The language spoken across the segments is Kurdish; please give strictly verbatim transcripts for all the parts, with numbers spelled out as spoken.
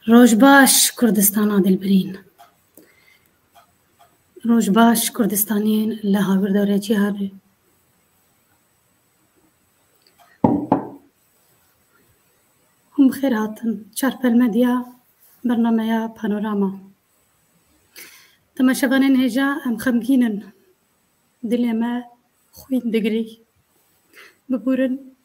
Roj baş Kurdistana dilbirîn. Roj baş Kurdistaniyên li hawirdorê cîhanê. Hûn bi xêr hatin. Çarpel Medya, bernameya Panorama. Temaşevanên hêja, em xemgîn in. Dilê me xwîn digirî. Biborin.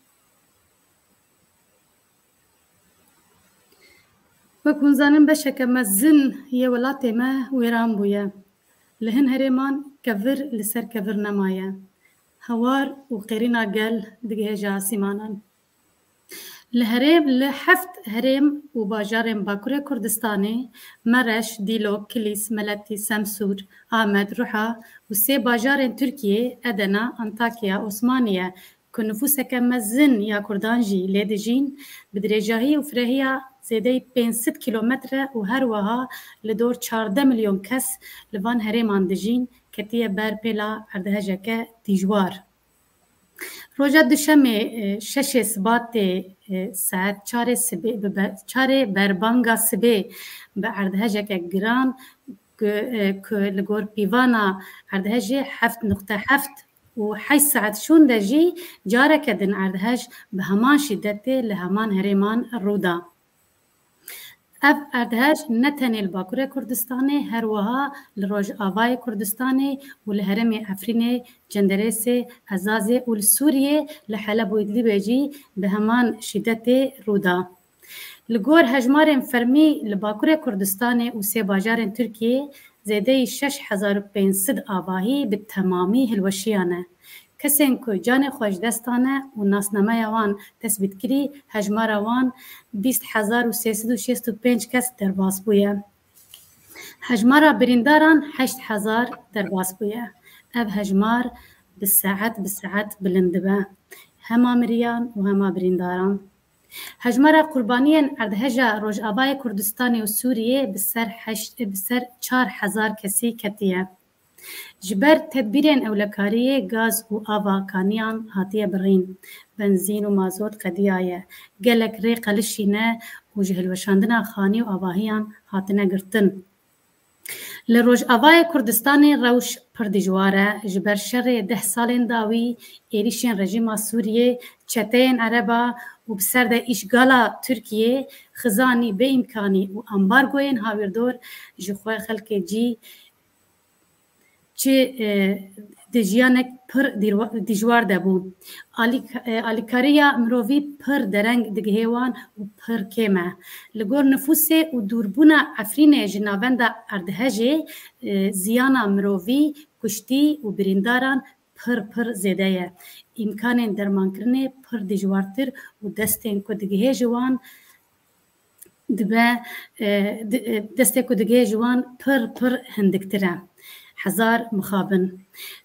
Wek hûn zanin, beşeke mezin yê welatê me wêran bûye. Li hin herêman kevir li ser kevir nemaye. Hewar û qêrîna gel digihêje asîmanan. Li herêm, li heft herêm û bajarên Bakurê Kurdistanê, Mereş, Dîlok, Kilîs, Meletî, Semsûr, Amed, Ruha û sê bajarên Tirkiyê, Edena, Antakya, Osmaniye, ku nifûseke mezin ya Kurdan jî lê dijîn, bi dirêjahî û firehiya zêdeyî pênc sed kîlometre û her wiha li dor çardeh milyon kes li van herêman dijîn, ketiye ber pêla erdhejeke dijwar. Roja Duşemê, e, şeşê Sibatê, e, saet çarê sibê, bi be-, çarê berbanga sibê bi erdhejeke giran ku, e, ku li gor pîvana erdhejê heft nuqte heft û heşt saet şûn de jî careke din erdhej bi heman şîdetê li heman herêman rû da. Ev erdhej ne tenê li Bakurê Kurdistanê, her wiha li Rojavayê Kurdistanê û li herêmê Efrînê, Cenderêsê, Ezazê û li Sûriyê, li Heleb û Idlîbê jî bi heman şîdetê rû da. Li gor hejmarên fermî li Bakurê Kurdistanê û sê bajarên Tirkiyê, zêdeyî şeş hezar û pênc sed avahî bi temamî hilweşiyane. Kesên ku canê xwe ji dest dane û nasnameya wan tesbît kirî, hejmara wan bîst hezar û sê sed û şêst û pênc kes derbas bûye. Hejmara birîndaran heşt hezar derbas bûye. Ev hejmar bi saet bi saet bilind dibe. Hema miriyan û hema birîndaran. Hejmara qurbaniyên erdheja Rojavayê Kurdistanê û Sûriyê bi ser heşt, bi ser çar hezar kesî ketiye. Ji ber tedbîrên ewlekariyê gaz û ava kaniyan hatiye birîn. Benzîn û mazot qediyaye. Gelek rê qelişîne û ji hilweşandina xanî û avahiyan hatine girtin. Li Rojavayê Kurdistanê rewş pir dijwar e. Ji ber şerê deh salên dawî, êrîşên rejîma Sûriyê, çeteyên Ereba û bi ser de îşgala Tirkiyê, xizanî bêîmkanî û ambargoyên hawirdor ji xwe xelkê cî çi, e, di jiyanek pir dîrwa-, dijwar de bû. Alîk-, e, alîkariya mirovî pir dereng digihê wan û pir kêm e. Li gor nifûsê û dûrbûna Efrînê ji navenda erdhejê, e, ziyana mirovî, kuştî û birîndaran pir, pir zêde ye. Îmkanên dermankirinê pir dijwartir û destên ku digihê ji wan dibe, e, di-, e, destê ku digihê ji wan pir, pir hindiktir e. Hezar mixabin.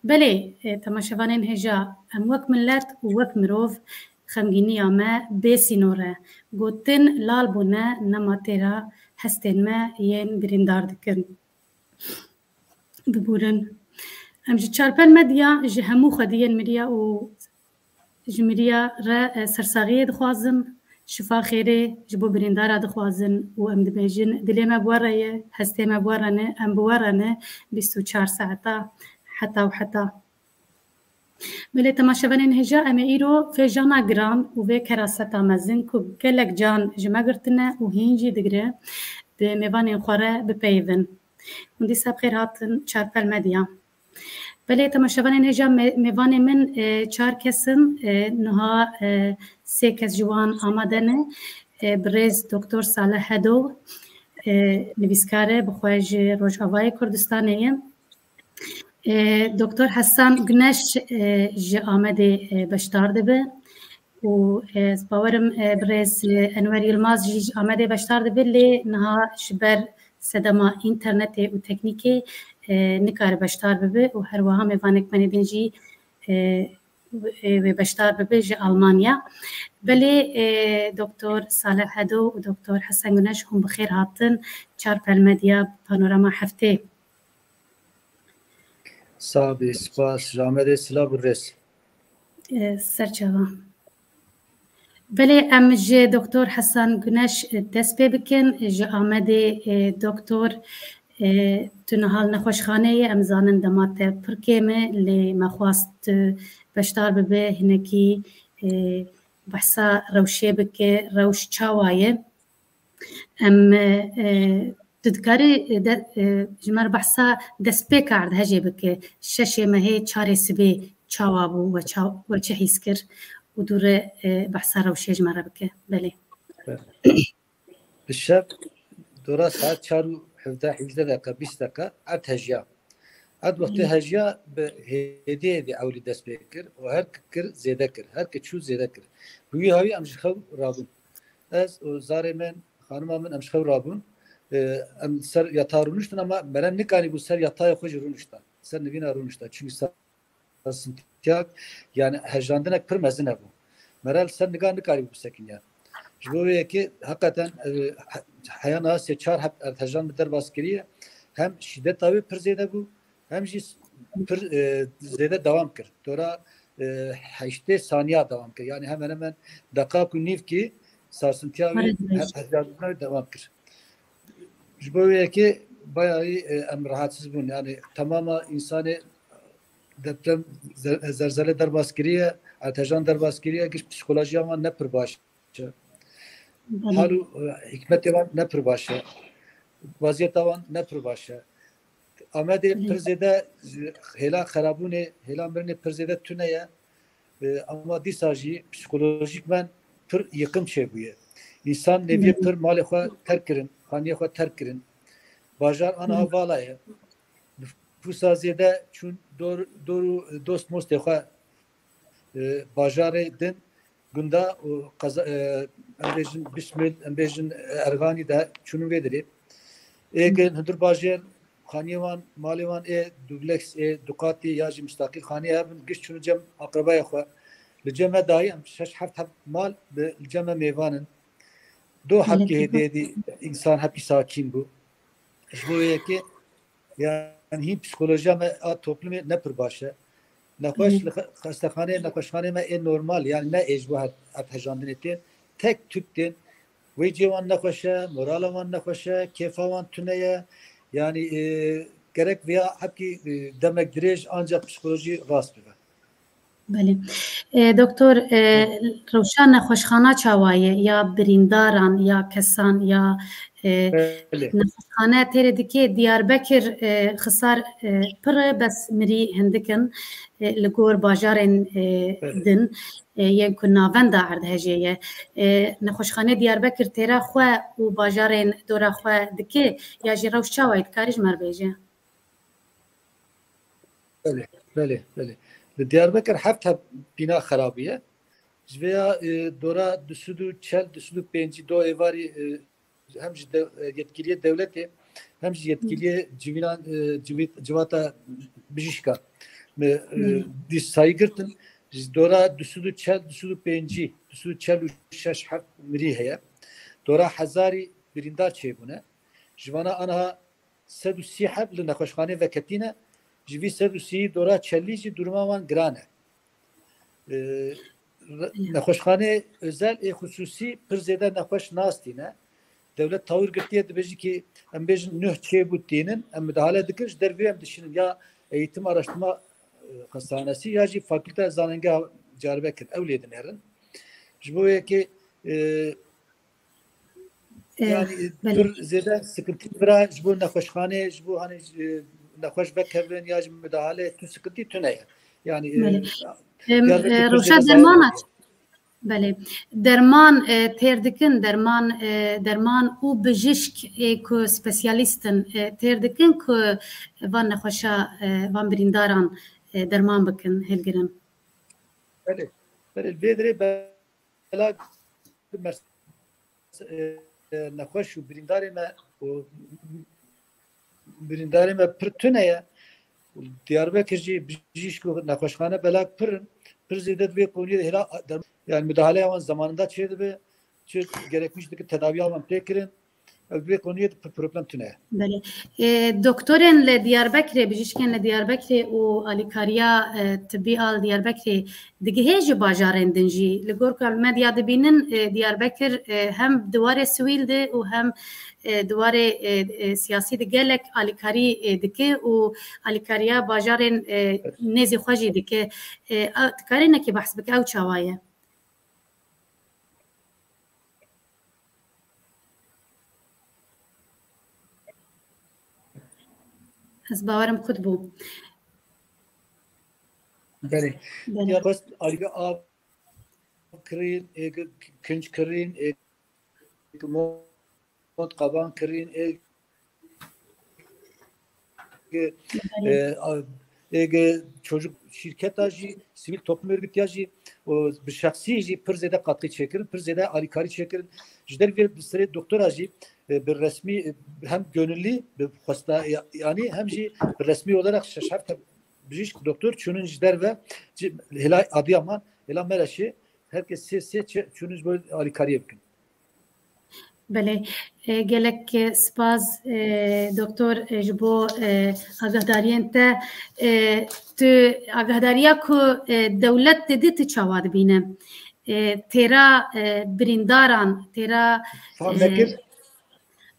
Belê, e, temaşevanên hêja, em wek milet û wek mirov xemgîniya me bê sînor e. Gotin lal bûne nema têra hestên me yên birîndar dikin. Biborin. Em ji Çarpel Medya ji hemû xwediyên miriya û ji miriya re, e, sersaxiyê dixwazin, şifa xêrê ji bo birîndara dixwazin û em dibêjin, dilê me bi we re ye, hestê me bi we re ne, em bi we re ne, bîst û çar saeta heta û heta. Belê temaşevanên hêja, em ê îro vê jana giran û vê keraseta mezin ku gelek can ji me girtine û hîn jî digire, bi mêvanên xwe re bipeyivin. Hûn dîsa bi xêr hatin Çarpel Medya. Belê temaşevanên hêja, me-, mêvanê min, e, çar kes in. E, niha, e, sê kes ji wan amade ne. E, birêz Doktor Salih Hedo, e, nivîskar e, bi xwe ji Rojavayê Kurdistanê ye. E, Doktor Hesan Guneş, e, ji Amedê, e, beşdar dibe û, e, ez bawerim, e, birêz, e, Enwer Yilmaz jî ji Amedê beşdar dibe, lê niha ji ber sedema înternetê û teknîkê, e, nikare beşdar bibe û her wiha mêvanek me nê din jî, e, e, wê beşdar bibe ji Almanya. Belê, e, Doktor Salih Hedo û Doktor Hesen Guneş, hûn bi xêr hatin Çarpel Medya, Panorama Heftê. Sax bî, spas. Ji Amedê silav û rêz. E, serçava. Belê, em ji Doktor Hesen Guneş dest pê bikin. Ji Amedê, e, Doktor, e, tu niha li nexweşxaneyê, em zanin dema te pir kêm e, lê me xwest tu beşdar bibe, hinekî, e, behsa rewşê bike, rewş çawa ye? Em, e, tu dikarî, e, de, e, ji me re behsa destpêka erdhejê bike, şeşê mehê çarê sibê çawa bû, we ça-, we çi hîs kir û dû re, e, behsa rewşê ji me re bike. Belê. Bi şev dora saet çar û hevdeh hevdeh deqa, bîst deqa erd hejiya. Erd wextê hejiya bi hêdî hêdî ewlî dest pê kir û her ki kir zêde kir, her ki çû zêde kir. Bi wî hawî em ji xew rabûn. Ez û zarê min, xanima min em ji xew rabûn. E, em ser yata rûniştin ama mere nikarîbû ser yatayê xwe jî rûnişta. Ser nivîna rûnişta. Çunkî sarsintiyek, yani hejandinek pir mezin hebû. Mere li ser niga nikarîbû bisekiniya. Ji bo vê yekê heqeten, e, he-, heya niha sê çar heb erdhejan bi derbas kiriye. Hem şîdeta wê pir zêde bû, hem jî pir, e, zêde dewam kir. Dora, e, heştê saniya dewam kir. Yani hemen hemen deqak û nîvkî sarsintiya wê, her, her dewam kir. Ji bo wê yekê bayayî, e, em rahatsiz bûn. Yani temama insanê deprem, zer-, zelzele derbas kiriye, erdhejan derbas kiriye, giş psîkolojiya wan ne pir baş e. Belê. Hal û, e, hikmetê wan ne pir baş e. Weziyeta wan ne pir baş e. Amedê Belê. pir zêde hêla xerabûnê, hêla mirinê pir zêde tune ye. E, ama dîsa jî psîkolojîkmen pir yêkim çêbûye. Însan nêviyê Belê. pir malê xwe terk kirin, xaniyê xwe terk kirin. Bajar aniha Belê. vala ye. Nifûsa zêde çûn dor, dor û dost mostê xwe, e, bajarê din, gunda û qeza, e, em bêjin Bismil, em bêjin Erganî de çûn vê dirê. Ê Hı. ki hundir bajêr, xaniyê wan, malê wan ê dubleks, ê duqatî ya jî mustaqîl xaniyê hebin, giş çûn cem aqrebayê xwe. Li cem me dayî em şeş heft heb mal bi, li cem me mêvan in. Do Belê. hepkî hêdî hêdî însan hepkî sakîn bû. Ji bo yekê, yani hîn psîkolojiya me a toplumê ne pir baş e. Nexweş Hı. li xe-, xestexaneyê, nexweşxaneyê me ê normal, yani ne ê ji bo her, erdhejandinê tên. Tek tük tên. Wê cê wan nexweş e, morala wan nexweş e, kêfa wan tune ye. Yani, e, gerek vêya hepkî, e, demek dirêj ancak psîkolojî rast bibe. Belê. E, doktor, e, Hı. rewşa nexweşxana çawa ye? Ya birîndaran, ya kesan, ya, e, Belê. nexweşxane têrê dikê Diyarbekir, e, xisar, e, pir e, bes mirî hindik in, e, li gor bajarên, e, Belê. din, e, yên ku navenda erdhejê ye. E, nexweşxanê Diyarbekir têra xwe û bajarên dora xwe dike, ya jî rewş çawa ye, dikarî ji me re bêje? Belê, belê, belê. Li Diyarbekir heft heb bîna xerabî ye. Ji vê ya, e, dora du sed û çel, du sed û pêncî do êvarî, e, hem ji dew-, e, yetkiliyê dewletê, hem ji yetkiliyê civînan, e, civît-, civata bijîşka me, e, Hmm. dîsayî girtin. Ji dora du sed û çel, du sed û pêncî, du sed û çel û şeş heb mirî heye. Dora hezarî birîndar çêbûne. Ji vana aniha sed û sî heb li nexweşxanê veketîne, ji vî sed û sî dora çelî jî duruma wan giran e. Ee, re-, nexweşxanê özel ê xusûsî pir zêde nexweş nastîne. Dewlet tawir girtiye, dibêjî ki em bêjin nuh çêbû tînin, em midahale dikin, ji dervê em dişînin ya eğitim araştırma, e, hastanesi ya jî fakülte zanengeha Diyarbekir, ew lê dinêrin. Ji bo yekê, e, E, Yani, belê. pir zêde sıkıntı bira ji bo nexweşxanê, ji bo, hani, e, nexweş vekevin ya ji midahale tu sıkıntı tune ye. Yani, e, Belê. Em, Diyarbakır e, pir rewşa zêde dermana zarar çi-, belê. Derman, e, têr dikin, derman, e, derman û bijîşk ê ku spesyalîst in, e, têr dikin ku van nexweşa, e, van birîndaran, e, derman bikin, hilgirin. Belê. Belê, vê dirê be-, bela mes-, e, e, nexweş û birîndarê me û birîndarê me pir tune ye. Diyarbekir jî bijîşk û nexweşxane belak pir in. Pir zêde di vê koniyê de hêla, yani müdahaleya wan zamanında çêdibe. Çi gerekmiş dike tedaviya wan tê kirin. Ev vê konuyê de problem tune ye. Belê. E, doktorên li Diyarbekirê, bijîşkên li Diyarbekirê û alîkariya, e, tibî a li Diyarbekirê digihê ji bajarên din jî. Li gor ku em medya dibînin, e, Diyarbekir, e, hem di warê sivîl de û hem, e, di warê, e, e, siyasî de gelek alîkarî, e, dike û alîkariya bajarên, e, nêzî xwe jî dike. E, a, dikarî nekî behs bike, ew çawa ye? Ez bawerim ku dibû. Belê. Belê. Ya xwest alî av kirîn, ê kinc kirîn, ê mont qaban kirîn, ê e, a, ê çocuk şîrketa jî, sivîl toplum örgütiya jî û bi şexsî jî pir zêde katkî çêkirin, pir zêde alîkarî çêkirin. Ji dervê bi serê doktora jî, e, bi resmî, e, hem gönüllî, bi xwesta, ya-, yanî hem jî bi resmî olarak şeş heft bijîşk doktor çûnin ji derve, ci-, hêla Adiyaman, hêla Mereşê, her kes sê sê çi-, çûnin ji bo alîkariyê bikin. Belê, e, gelek, e, spas, e, doktor, e, ji bo, e, agahdariyên te. E, tu agahdariya ku, e, dewlet dide, tu çawa dibîne? E, têra, e, birîndaran, têra, Fam e, nekir.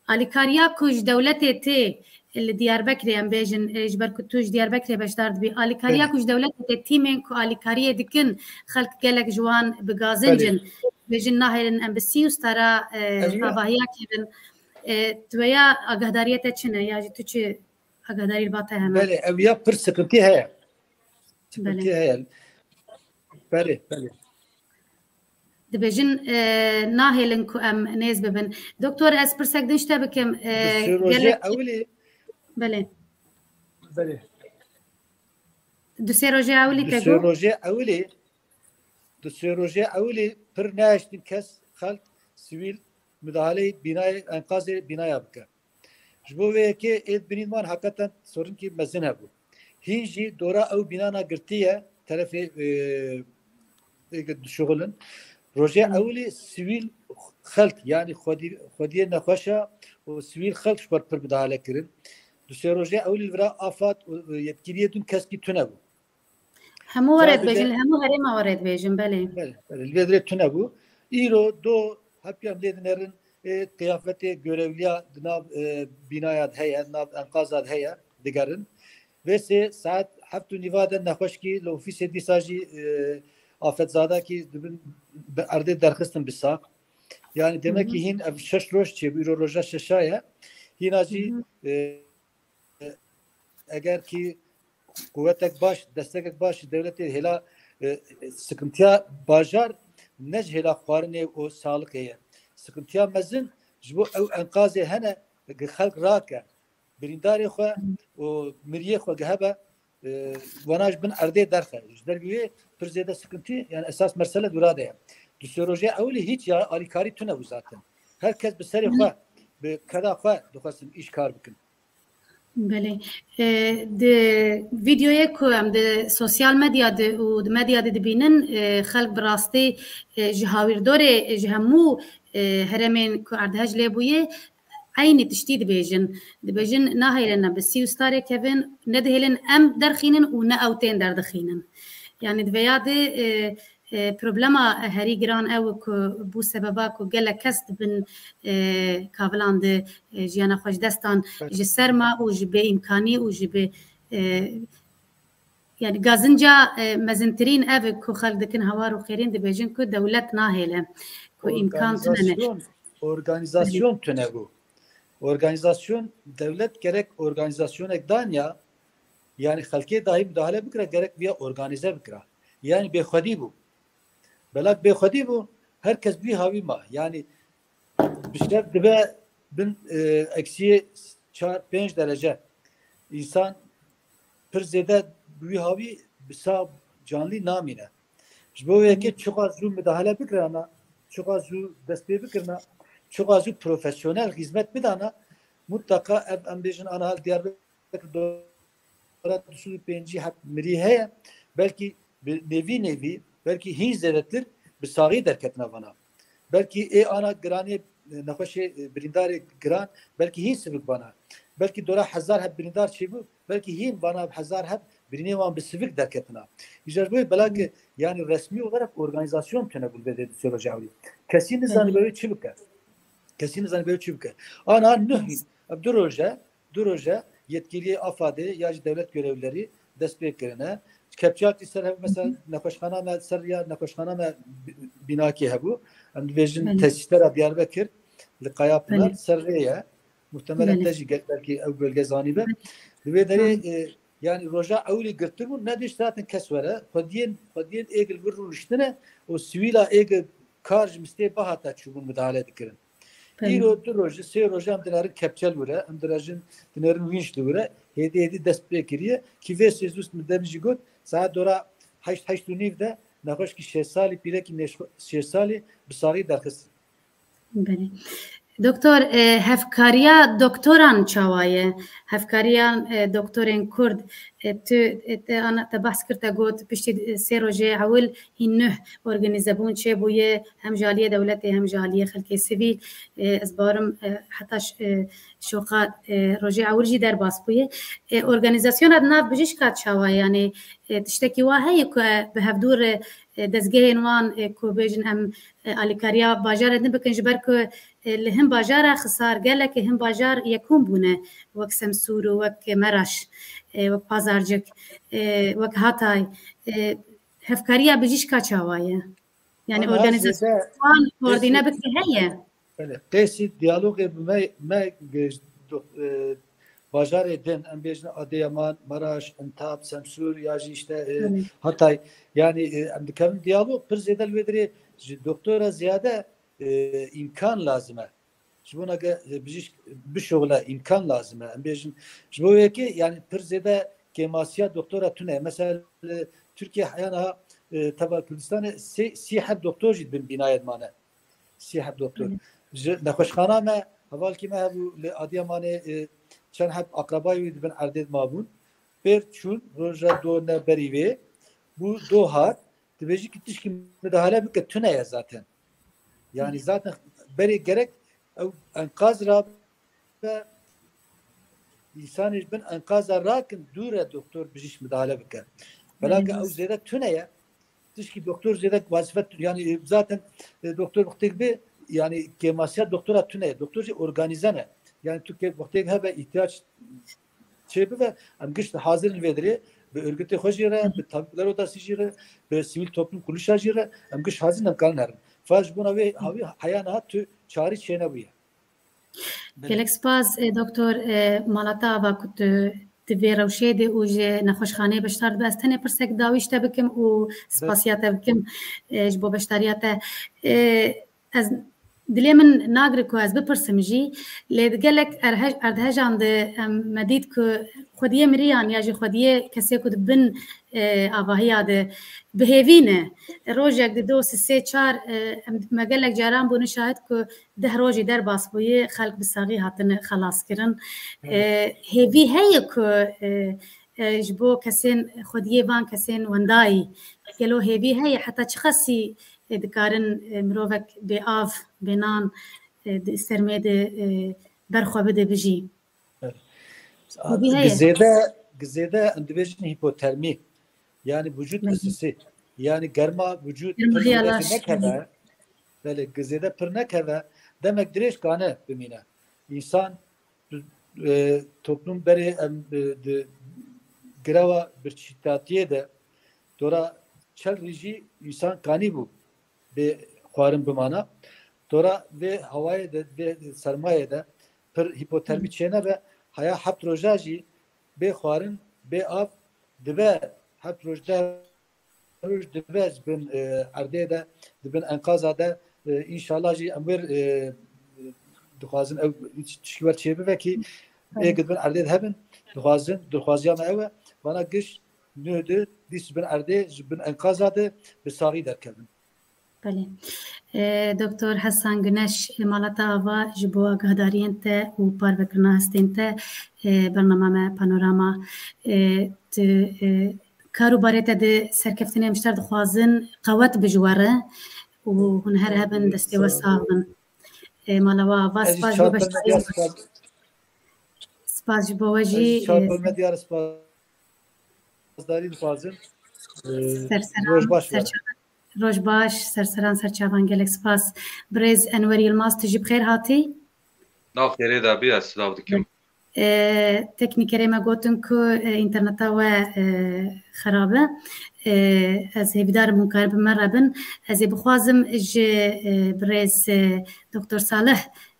Alîkariya ku ji dewletê tê li Diyarbekirê, em bêjin, e, ji ber ku tu ji Diyarbekirê beşdar dibî, alîkariya Belê. Ku ji dewletê tê, tîmên ku alîkariyê dikin, xelk gelek ji wan bi gazin Belê. cin, bêjin nahêlin em bi sî û stara, e, Ev ya. avahiya kevin. E, tu ya agahdariyê te çi ne? Ya jî tu çi agahdarî li ba te hene? Belê, ev ya pir sıkıntı heye. Sıkıntı Belê. Heye. Belê, belê. Dibêjin, e, nahêlin ku em nêz bibin. Doktor, ez pirsek din ji te bikim. E, Di sê rojê gelek ewilî, Belê. belê. Du sê rojê ewilî Di te sê got? rojê ewilî, di sê rojê ewilî pir nehiştin kes, xelk, sivîl, müdahale bînayê, enkazê bînaya bike. Ji bo vê yekê ê di binîn wan heqeten sorinkî mezin hebû. Hîn jî dora ew bînana girtiye terefê, e, ê dişuxulin. Rojê Hı. Ewilî sivîl xelk, yanî xwedî-, xwediyê nexweşa û sivîl xelk ji xwe pir müdahale kirin. Di sê rojê ewilî li vira afat û, û yetkiliyê din keskî tune bû. Hemû were Sadece dibêjin, li hemû herêma were dibêjin, belê. Belê, belê, li vê dirê tune bû. Îro do hepî em lê dinerin, ê, qiyafetê görevliya di nav, e, bînaya de heye, nav enqaza de heye, digerin. Vê sê saet heft û nîva de nexweşkî li ofîsê dîsa jî, e, afetzadakî dibin bi erdê derxistin bi sax. Yani demek Hı hı. Ki hîn ev şeş roj çêbû, îro roja şeşa ye. Hîna jî, Hı hı. e, eger ki quwetek baş, destekek baş ji dewletê hêla, e, sıkıntıya bajar ne ji hêla xwarinê û sağlıkê ye. Sıkıntıya mezin ji bo ew enkazê hene, gi xelk rake, birîndarê xwe û miriyê xwe gi hebe, e, wana ji bin erdê derxe. Ji dervî wê pir zêde sıkıntı, yani esas mesele dura de ye. Di sê rojê ewilî hiç ya alîkarî tune bû zaten. Her kes bi serê xwe, bi keda xwe dixwestin îş kar bikin. Belê. E, di vîdeoyê ku em di sosyal medya de û di medya de dibînin, e, xelk bi rastî, e, ji hawîrdorê, e, ji hemû, e, herêmên ku erdhej lê bûye, eynî tiştî dibêjin. Dibêjin, nahêlin em bi sî û starê kevin, nedihêlin em derxînin û ne ew tên derdixînin. Yani di vêya de, e, e, problema herî giran ew e ku bû sebeba ku gelek kes di bin, e, kavilan de, e, jiyana xwe ji dest dan, ji serma û ji bêîmkanî û ji bê, e, yani gazinca, e, mezintirîn ev e ku xelk dikin hawar û xêrîn dibêjin ku dewlet nahêle, ku îmkan tune ne. Organizasyon, organizasyon tune bû. Organizasyon, dewlet gerek organizasyonek dan ya, yani xelkê dahî müdahale bikira, gerek viya organize bikira. Yani bêxwedî bû. Belak bêxwedî bû, her kes bi wî hawî ma. Yani bi şev dibe bin, e, eksiyê çar pênc derece. Însan pir zêde bi wî hawî bi sağ canlî namîne. Ji bo wê yekê çiqa zû müdahale bikirana, çiqa zû dest pê bikirina, çiqa zû profesyonel xizmet bidana, mutlaka ev em bêjin ana hal Diyarbekir dora du sed û pêncî heb mirî heye, belkî bi nêvî nêvî, belkî hîn zêdetir bi saxî derketina vana. Belkî ê ana giranê nexweşê, e, birîndarê giran, belkî hîn sivik vana. Belkî dora hezar heb birîndar çêbû, belkî hîn vana hezar heb birînê wan bi sivik derketina. Îcar boyê belakê, yani resmî olarak organizasyon tune bû vê dê du sê roja ewlî. Kesî nizanî be wê çi bike. Kesî nizanî be wê çi bike. Ana nuh hîn. Ev du roje, du roje yetkiliyê AFADê ya jî dewlet görevlilerî dest pê kirine. Kepçeyakî ser hev, mesela nexweşxana me, ser ya nexweşxana me bi-, bînakê hebû. Em dibêjin tesîslera Diyarbekir li Qayapınar ser rê ye. Muhtemelen te jî gel-, belkî ew bölge zanîbe. Li vê derê, e, yani roja ewilî girtibûn, ne dişt zaten kes were. Xwediyên, xwediyên êgil vir rûniştine û sivîla êgil kar ji mistê bihata çûbûn müdahale dikirin. Îro du roj, sê roj em dinerin kepçe li wire, em dinerin, dinerin wînç li wire. Hêdî hêdî dest pê kiriye. Ki vê sêzdust min demin jî got, saet dora heşt, heşt û nîv de nexweşkî şêst salî, pîrekî nêşxwe-, şêst salî bi saxî derxistin. Belê. Doktor, e, hevkariya doktoran çawa ye? Hevkariya, e, doktorên Kurd, e, tu, e, te ana, te behs kir, te got, piştî, e, sê rojê ewil hîn nuh organîze bûn çêbûye, hem ji aliyê dewletê, hem ji aliyê xelkê sivîl. E, ez barim, e, heta ş-, e, şoqa, e, rojê ewil jî derbas bûye. E, organîzasyona di nav bijîşka çawa ye? Yanî, e, tiştekî wa heye ku, e, bi hevdû re, e, dezgehên wan, e, ku bêjin em, e, alîkariya bajarê din bikin, ji ber ku, e, li hin bajara xisar gelekê hin bajar yekûn bûne, wek Semsûr û wek Meraş, e, wek Pazarcik, e, wek Hatay. E, hevkariya bijîşka çawa ye? Yani organîzasyon koordîne bike heye? Belê. Qêsî diyalogê bi me, me ge-, do-, e, bajarê din, em bêjin Adıyaman, Maraş, Antap, Semsûr ya jî işte, e, Hatay. Yani, e, em dikevin diyalog, pir zêde li wê dirê ji doktora ziyade, e, îmkan lazim e. Ji bona ge, e, bijîşk bişoxile îmkan lazim e. Em bêjin, ji bo yekê, yani pir zêde kêmasiya doktora tune ye. Mesela li Tirkiye heya niha, e, teva Kurdistanê sê, sî heb doktor jî di bin bînayê de mane. Sî heb doktor. Ji nexweşxana me, hevalkî me hebû li Adiyamanê, e, çend heb akrabayê wî di bin erdê de mabûn. Pêr çûn, roja do ne berî vê. Bû do hat. Dibêjî ki tişkî midahale bike tune ye zaten. Yani zaten berê gerek ew enkaz rabe, însanê ji bin enkaza rakin, dûre doktor bijîşk midahale bike. Belake ew zêde tune ye. Tişkî doktor zêde wazife, yani, e, zaten, e, doktor wextêk bê, yani kêmasiya doktora tune ye. Doktor jî organize ne. Yani tu ke wextêk hebe ihtiyaç çêbibe, em giş hazir in vê dirê, bi örgütê xwe jî re, bi tabîbler odasî jî re, bi sivîl toplum kurulişa jî re, em giş hazir in, em karin herin. Fa ji bona wê hawî heya niha tu çarî çênebûye. Belê. Gelek spas, e, doktor, e, Malata Ava ku tu di vê rewşê de û ji nexweşxaneyê beşdar dibe. Ez tenê pirsek dawî ji te bikim û spasiya te bikim, e, ji bo beşdariya te. E, ez, dilê min nagire ku ez bipirsim jî, lê di gelek erhe-, erdhejan de, em, me dît ku xwediyê miriyan ya jî xwediyê kesê ku di bin, e, avahiya de bi hêvî ne. Rojek, di do, sê, çar, e, em, me gelek caran bûne şahid ku deh rojî derbas bûye, xelk bi saxî hatine xelas kirin. E, hêvî heye ku, e, e, ji bo kesên xwediyê van kesên wendayî, gelo hêvî heye, heta çiqasî, e, dikarin, e, mirovek bê av, bê nan, e, di sermê de, e, ber xwe bide bijî? Hêvî heye. Gizêde, gizêde em dibêjin hipotermî. Yani vücut ısısı. Yani germa vücut pir zêde nekeve. Belê, gizêde pir nekeve. Demek dirêj kane bimîne. Însan, e, toplum berê em, e, di girava birçîtatiyê de dora çel rî jî însan kanî bû bê xwarin bimana. Dora vê hawayê de, vê sermayê de pir hipotermî çênebe, heya heft roja jî bê xwarin, bê av dibe, heft roj, deh roj dibe ji bin, e, erdê de, di bin enqaza de, e, înşallah jî em wêr, e, dixwazin ew tişkî wer çêbibe kî êk di bin erdê de hebin, dixwazin, dixwaziya me ew e, vana giş nû di dîs ji bin erdê, ji bin enqaza de bi saxî derkevin. Belê. E, Doktor Hesan Güneş, e, Malata Ava, ji bo agahdariyên te û parvekirina hestên te, e, bernama me Panorama, e, tu, e, kar û barê te di serkeftinê em ji te re dixwazin qewet bi ji we re û hûn her hebin, destê we sax bin. e, mala we ava. Spas ji bo beşdarî. Spas ji bo we jî. Çarpel Medya re spasdarî dixwazim. E, serseran, roj baş. Roj baş, serseran, serçavan, gelek spas. Birêz Enwer Yilmaz, tu jî bi xêr hatî. Nav xêrê de bî, ez silav dikim. E, teknîkerê me gotin ku, e, înterneta we, e, xerab e. E, ez hêvîdar im hûn karibin me re bin. Ez ê bixwazim ji, e, birêz, e, Doktor Salih,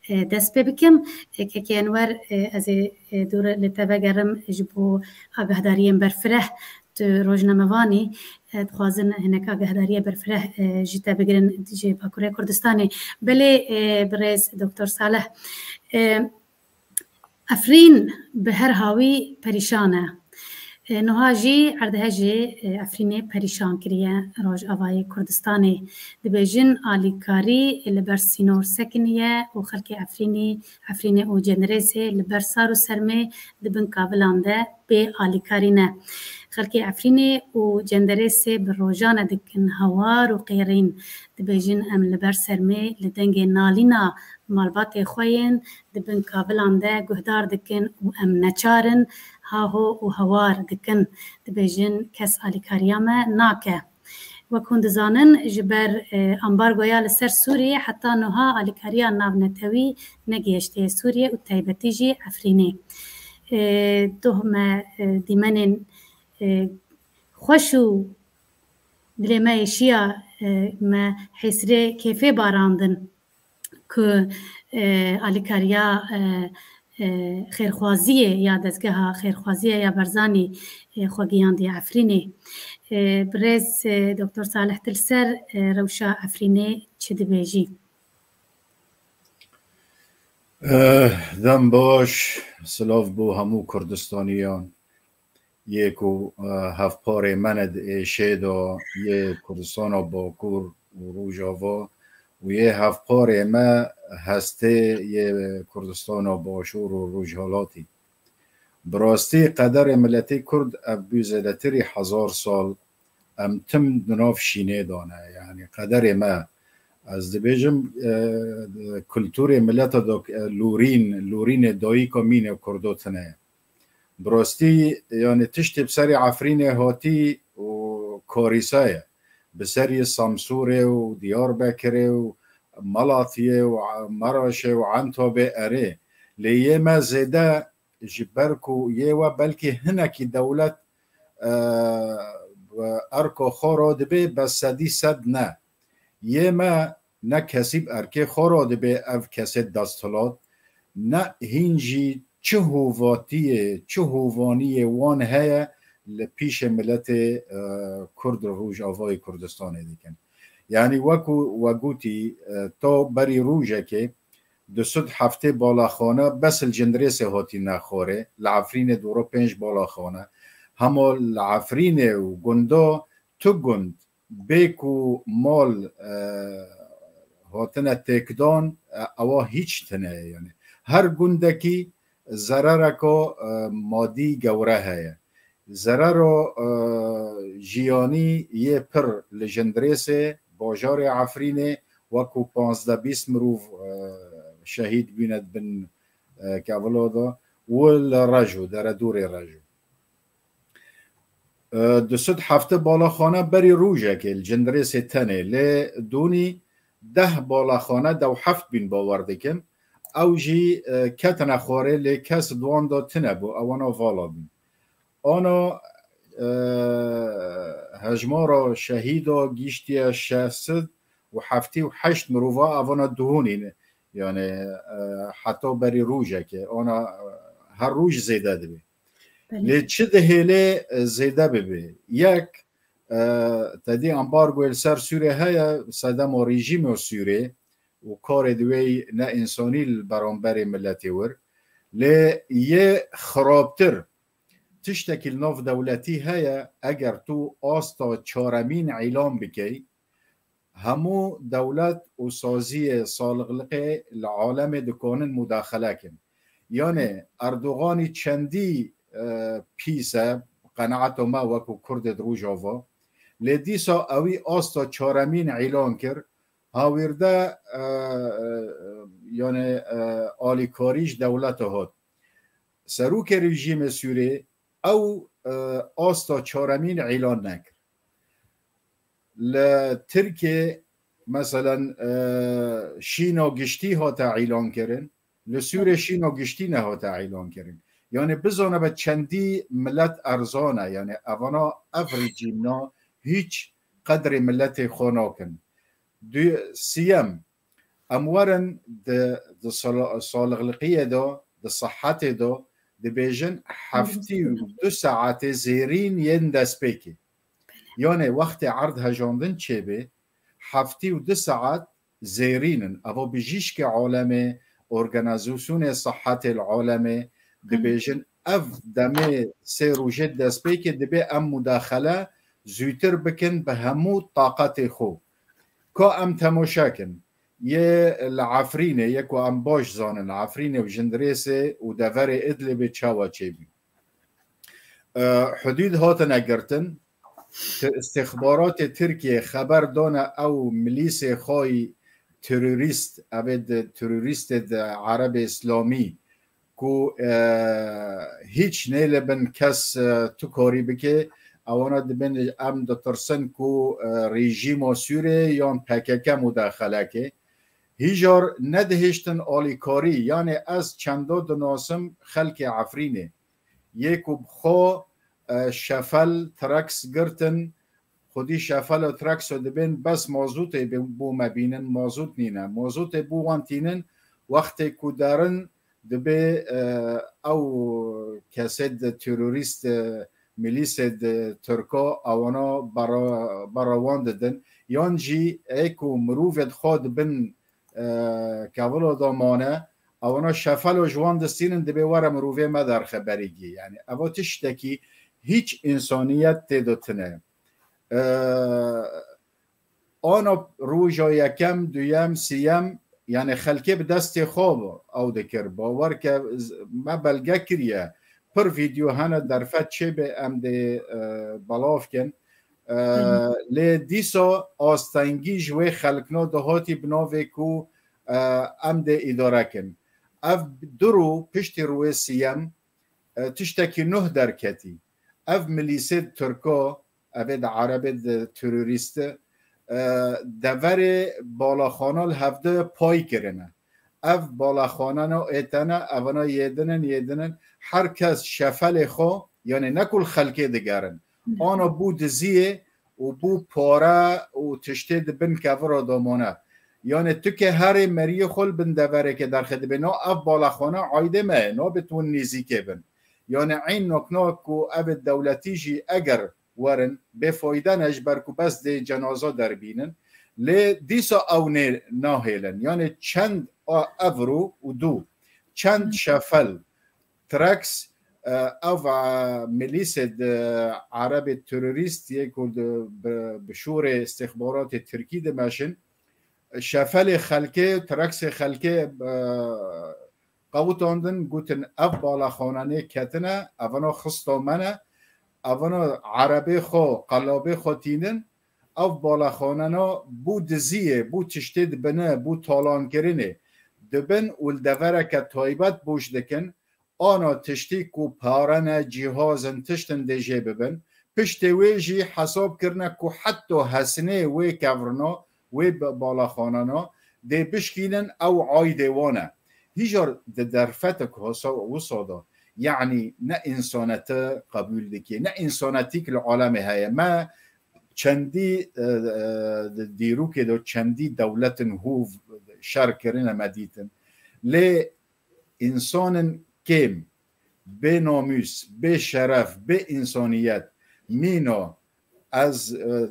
e, dest pê bikim. E, Kekê Enwer, e, ez ê, e, dûr li te vegerim ji bo agahdariyên berfireh. Tu rojnamevanî, e, dixwazin hinek agahdariyê berfireh, e, ji te bigirin ji Bakurê Kurdistanê. Belê, e, birêz Doktor Salih, e, Efrîn bi her hawî perîşan e. E, niha jî erdhejê, e, Efrînê perîşan kiriye Rojavayê Kurdistanê. Dibêjin alîkarî li ber sînor sekiniye û xelkê Efrînî, Efrînê û Cendirêsê li ber sar û sermê di bin kavilan de bê alîkarî ne. Xelkê Efrînê û Cendirêsê bi rojane dikin hawar û qêrîn. Dibêjin em li ber sermê li dengê nalîna malbatê xwe yên di bin kavilan de guhdar dikin û em neçar in, haho û hawar dikin. Dibêjin kes alîkariya me nake. Wek hûn dizanin, ji ber, e, ambargoya li ser Sûriyê heta niha alîkariya navnetewî negihiştiye Sûriyê û taybetî jî Efrînê. E, doh me, e, dîmenên, e, xweş û dilê me êşiya, e, me hêsirê kêfê barandin ku, e, alîkariya, e, e, xêrxwaziyê ya dezgeha xêrxwaziyê ya Barzanî, e, xwe gihandiye Efrînê. E, birêz, e, Doktor Salih, tu li ser, e, rewşa Efrînê çi dibêjî? Eh, dem baş, silav bo hemû Kurdistaniyan. Yê ku, eh, hevparê me ne di êşê de, yê Kurdistana Bakur û Rojava û yê hevparê me hestê yê Kurdistana Başûr û Rojhalatî. Bi rastî qederê miletê Kurd ev bû zêdetirî hezar sal em tim di nav şînê de ne. Yanî qederê me, ez dibêjim, e, kulturê mileta do, e, lûrîn, lûrînê dayika mînê Kurdo tine ye. Bi rastî, yanî tiştê bi serê Efrînê hatî û karîsa ye. Bi serî Samsûrê û Diyarbekirê û Malatiyê û Meraşê û Entabê erê. Lê yê me zêde ji ber ku yê we belkî hinekî dewlet, e, erka xwe radibê, bes sedî sed ne. Yê me ne kesî bi erkê xwe radibê, ev kesê desthilat, ne hîn jî çi hovatiyê, çi hovaniyê wan heye li pîşê miletê, e, Kurd û Rojavayê Kurdistanê dikin. Yanî weku we gotî, e, ta berî rojekê du sed heftê balaxane bes li Cindirêsê hatîne xwarê, li Efrînê dûro pênc balaxane. Hema li Efrînê û gunda tu gund bê ku mal, e, hatine têkdan, e, ewa hîç tine ye. Yanî her gundekî zerereka, e, madî gewre heye. Zerero, e, jiyanî yê pir li Cindirêsê, bajarê Efrînê, weku panzdeh bîst mirov, e, şehîd bûne di bin, e, kevilo de û li Reco, deredorê Reco. E, du sed heftê balaxane berî rojekê li Cindirêsê tenê, lê donî deh balaxane dew heft bîn bawer dikim. Ew jî, e, ketine xwarê, lê kes di wan de tine bû, ewana vala bûn. Ana, e, hejmara şehîda gihîştiye şeş sed û heftê û heşt mirova, evana duhunî ne. Yanî, e, heta berî rojekê, ana, e, her roj zêde dibe. Belê. Lê çi dihêle, e, zêde bibe? Yek, e, te dî ambargoyê li ser Sûrê heye, sedema rejîmê Sûrê û karê di wê ne însanî li beramberê miletê wir. Lê yê xirabtir, tiştekî li nav dewletî heye, eger tu asta çaremîn îlan bikey, hemû dewlet û saziyê salixliqê li alemê dikanin mudaxele kin. Yanê Erdoganî çendî, e, pîs e, qenaeta me wekû Kurdê di Rojava, lê dîsa ewî asta çaremîn îlan kir, Hawîrde, e, e, yani, e, alîkarî ji dewleta hat. Serokê rejîmê Sûrê ew, e, asta çaremîn îlan nekir. Li Tirkiyê, meselen, e, şîna giştî hate îlan kirin. Li Sûrê şîna giştî nehate îlan kirin. Yani bizane be çendî millet erzan e. Yani evana ev rejîmna hîç qedrê milletê xwe nakin. Du, siyem, em werin di, di sala-, salixliqiyê de, di sihetê de dibêjin heftî û du saetê zêrîn yên destpêkê. Yani wextê erd hejandin çêbê, heftî û du saet zêrîn in. Eva bijîşkê alemê, organîzasyonê sihetê li alemê dibêjin, ev demê sê rojê destpêkê dibê em mudaxele zûtir bikin bi hemû taqetê xwe. Ka em temaşe kin, yê li Efrînê, yê ku em baş zanin, li Efrînê û Jindirêsê û deverê Idlibê çawa çêbû. E, hudûd hatine girtin. Ti-, istixbaratê Tirkiyê xeber dane ew milîsê xwe yî terorîst, ev ê di terorîstê di Erebê Îslamî ku, e, hîç nêlibin kes, e, tu karî bike, ewana dibin em ditirsin ku, e, rejîma Sûrê yan P K K mudaxeleke. Hîjar nedihiştin alîkarî, yani ez çendo dinasim xelkê Efrînê. Yê ku bi xwe, e, şefel, treks girtin, xwedî şefel û trekso dibên bes mazûtê bi-, bo me bînin, mazût nîne. Mazûtê bo wan tînin, wextê ku derin dibê, e, ew kesê di terorîst, e, milîsê di Tirka ewana bera, bera wan didin. Yan jî ê ku mirovê di xwe dibin, e, kevilo de mane, ewana şefelo ji wan distînin, dibê were mirovê me derxe berîgî. Yani eva tiştekî hîç însaniyet tê de tine. E, ana roja yekem, duyem, siyem, yani xelkê bi destê xwe ew dikir. Bawer ke z-, me belge kiriye. Pir vîdeo hene derfet çêbe em dê, e, belav kin. E, Hı hı. Lê dîsa astengî ji wê xelkno dihatî bi navê ku, e, em dê îdare kin. Ev du rû piştî rûyê siyem, e, tiştekî nuh derketî. Ev milîsê Tirka, ev ê di Erebê di terorîst e, deverê balaxana li hevde pay kirine. Ev balaxanana êtene, evana yêdinin, yêdinin. Her kes şefelê xwe, yani ne ku li xelkê digerin. Hı. Ana bû diziyê û bû pare û tiştê di bin kevira de mane. Yani tu ke herê meriyê xwe li bin deverekê derxe dibe, na ev balaxana aydê me ye, nabê tu hûn nêzîkê bin. Yani eyn nokna ku ev dewletî jî eger werin, bêfayde ne, ji ber ku bes dê cenaza derbînin. Lê dîsa ew nê nahêlin. Yani çend a-, evro û dû, çend Hı. şefel, treks, e, ev, e, milîsê di Erebê terorîst yê ku di, bi, bi şûrê istixbaratê Tirkî dimeşin, şefelê xelkê, treksê xelkê, e, qewitandin, gotin, ev balaxananê ketine, evana xista me ne, evana erebê xwe, qelabê xwe tînin, ev balaxanana bû diziyê, bû tiştê dibine, bû talankirinê dibin û li devereke taybet boş dikin, ana tiştî ku pare ne, cîhaz in, tiştin dê jê bibin. Piştê wê jî hesab kirine ku heta hesinê wê kevrina, wê bi-, balaxanana dê bişkînin, ew aydê wan e. Hîjar di derfetek wisa, wisa de, yanî ne însanete qebûl dike, ne însanetîk li alemê heye. Me çendî, e, e, di dîrokê de çendî dewletin hûv şer kirine me dîtin. Lê însanin kêm, bê namûs, bê şeref, bê însaniyet, mîna ez, e,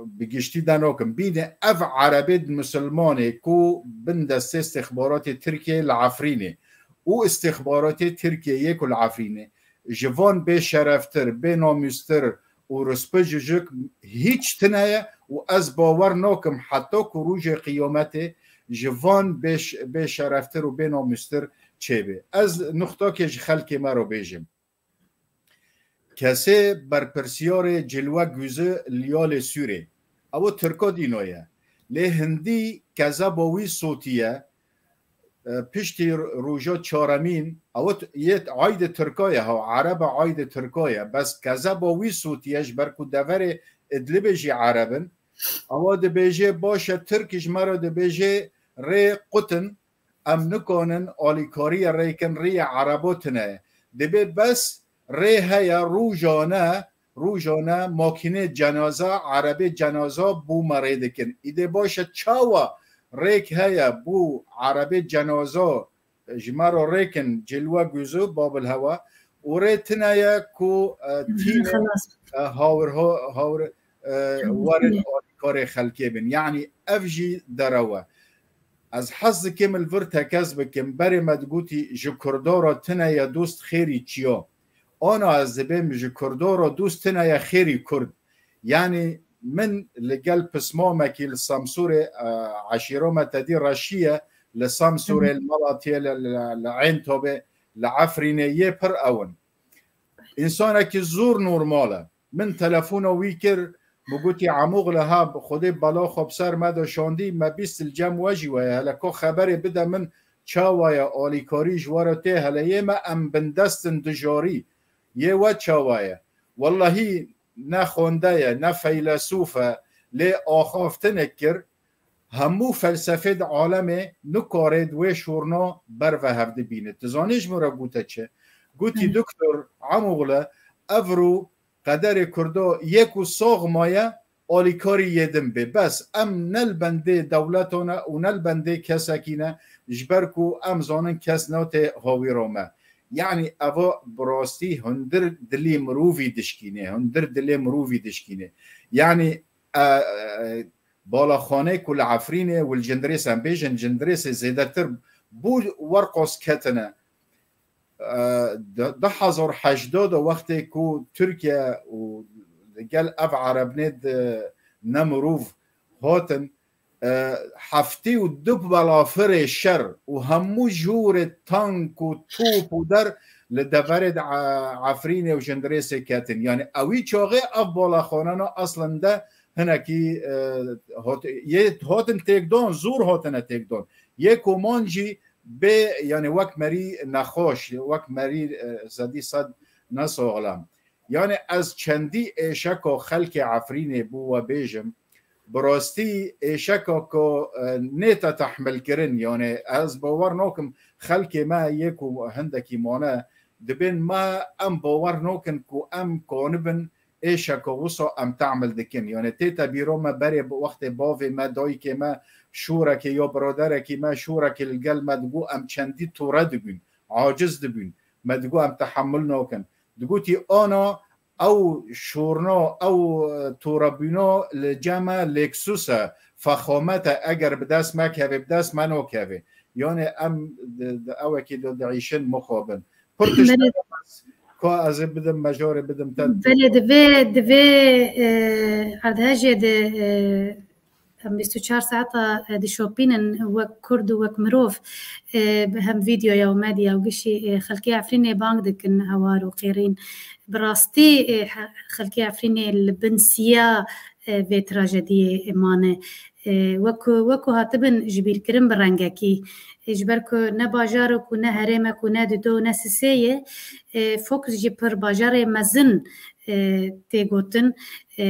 bi giştî de nakim. Bîne ev erebê misilmanê ku bin destê istixbaratê Tirkiyê li Efrînê û istixbaratê Tirkiyê yê ku li Efrînê ji van bê şereftir, bê namûstir û rispijijik hîç tine ye û ez bawer nakim heta ku rojê qiyametê ji van bê ş-, bê şereftir û bê namûstir çêbe. Ez nuxtakê ji xelkê me re bêjim. Kesê berpirsiyarê cilwe guzi liyalê Sûrê. Ew Tirka dîno ye. Lê hindî kezeba wî sotiye, e, piştî roja çaremîn, ew yê aydê Tirka ye, ha, erebe aydê Tirka ye. Bes kezeba wî sotiye, ji ber ku deverê Idlibê jî ereb in. Ewa dibêje, baş e, Tirk ji me re dibêje, rê qutin, em nikanin alîkariyê rêkin, riyê erebo tune ye. Dibê bes rê heye, rojane, rojane makînê cenaza, erebê cenaza bo me rê dikin. Îdê baş e, çawa rêk heye bo erebê cenaza ji me re rêkin, Cilwe Guzu, Babil Hewa, û rê tune ye ku, e, tîne, e, hawir, ha-, hawir, e, werin alîkarê xelkê bin. Yanî ev jî derew e. Ez hez dikim li vir tekez bikim. Berê me digotî ji Kurda re tune ye dost xêrî çiya. Ana ez dibêm ji Kurda re dost tune ye xêrî Kurd. Yanî min li gel pismamekî li Samsûrê, e, eşîra me tedî reşî ye, li Samsûrê, li Malatiyê, li, li, li Eyn Tobê, li Efrînê yê pir ew in. Însanekî zor normal e. Min telefona wî kir, min gotî, Emûxle, ha, Xwedê bela xwe bi ser me de şandî, me bîst li cem we jî weye. Hele ko xeberê bide min, çawa ye, alîkarî ji we re tê, hele yê me em bindest in dijarî. Yê we çawa ye? Wellahî ne xwende ye, ne feylesûf e, lê axaftinek kir, hemû felsefê di alemê nikare di wê şûrna ber ve hevdî bîne. Tu zanî ji min re gote çi? Gotî, Hı. Doktor Emûxle, evro qederê Kurdo yê ku sax maye, alîkarî yê din bê. Bes em ne li bendê dewletan e û ne li bendê kesekî ne, ji ber ku em zanin kes nate hawîra me. Yanî eva bi rastî hundir dilî mirovî dişkîne, hundir dilê mirovî dişkîne. Yanî, e, e, balaxaneyê ku li Efrînê û li Cindirês, em bêjin Cindirêsê zêdetir bû werqas ketine. E, di, du hezar hejdeh de wextê ku Tirkiye û gel ev erebnê di ne mirov hatin, e, heftê û du balafirê şer û hemû jûrê tank û top û der li deverê de, e, Efrînê û Cindirêsê ketin. Yanî ewî çaxê ev balaxanana aslinde hinekî, e, hat-, yê hatin têkdan, zor hatine têkdan. Yê koman jî bê, yanî wek merî nexweş, wek merî, e, sedî sed nesaxlem. Yanî ez çendî êşeka xelkê Efrînê bo we bêjim, bi rastî êşeka ku, e, nête tehmilkirin, yanî ez bawer nakim xelkê me yê ku hindekî mane, dibên me em bawer nakin ku em kanibin êşeka wisa em tehmil dikin. Yanî tête bîra me berê bi wextê bavê me, dayikê me, şûrekê ya biraderekî me, şûrekê li gel me digot, em çendî tore dibûn, aciz dibûn. Me digot, em tehemul nakin. Digotî, ana ew şûrna, ew, e, torebûna li cem me lêksus e, fexamet e, eger bi dest me keve, bi dest me nakeve. Yanî em di, di ewekî de diîşin mixabin. Pir tişt Belê. Ka ez ê bidim, mejarê bidim te. Belê, divê, divê, e, erdhejê de, e, em bîst û çar saeta, e, dişopînin wek Kurd û wek mirov, e, bi hem vîdyoya û medya û gişî, e, xelkê Efrînê bang dikin hewar û qêrîn. Bi rastî, e, he-, xelkê Efrînê li bin siya, e, vê trajediyê mane. E, wek ku, wek ku hatibin ji bîr kirin bi rengekî. E, ji ber ku ne bajar û ku ne herêm e, ku ne Dido û ne Sisê ye, e, Foks jî pir bajarê mezin, e, tê gotin. E,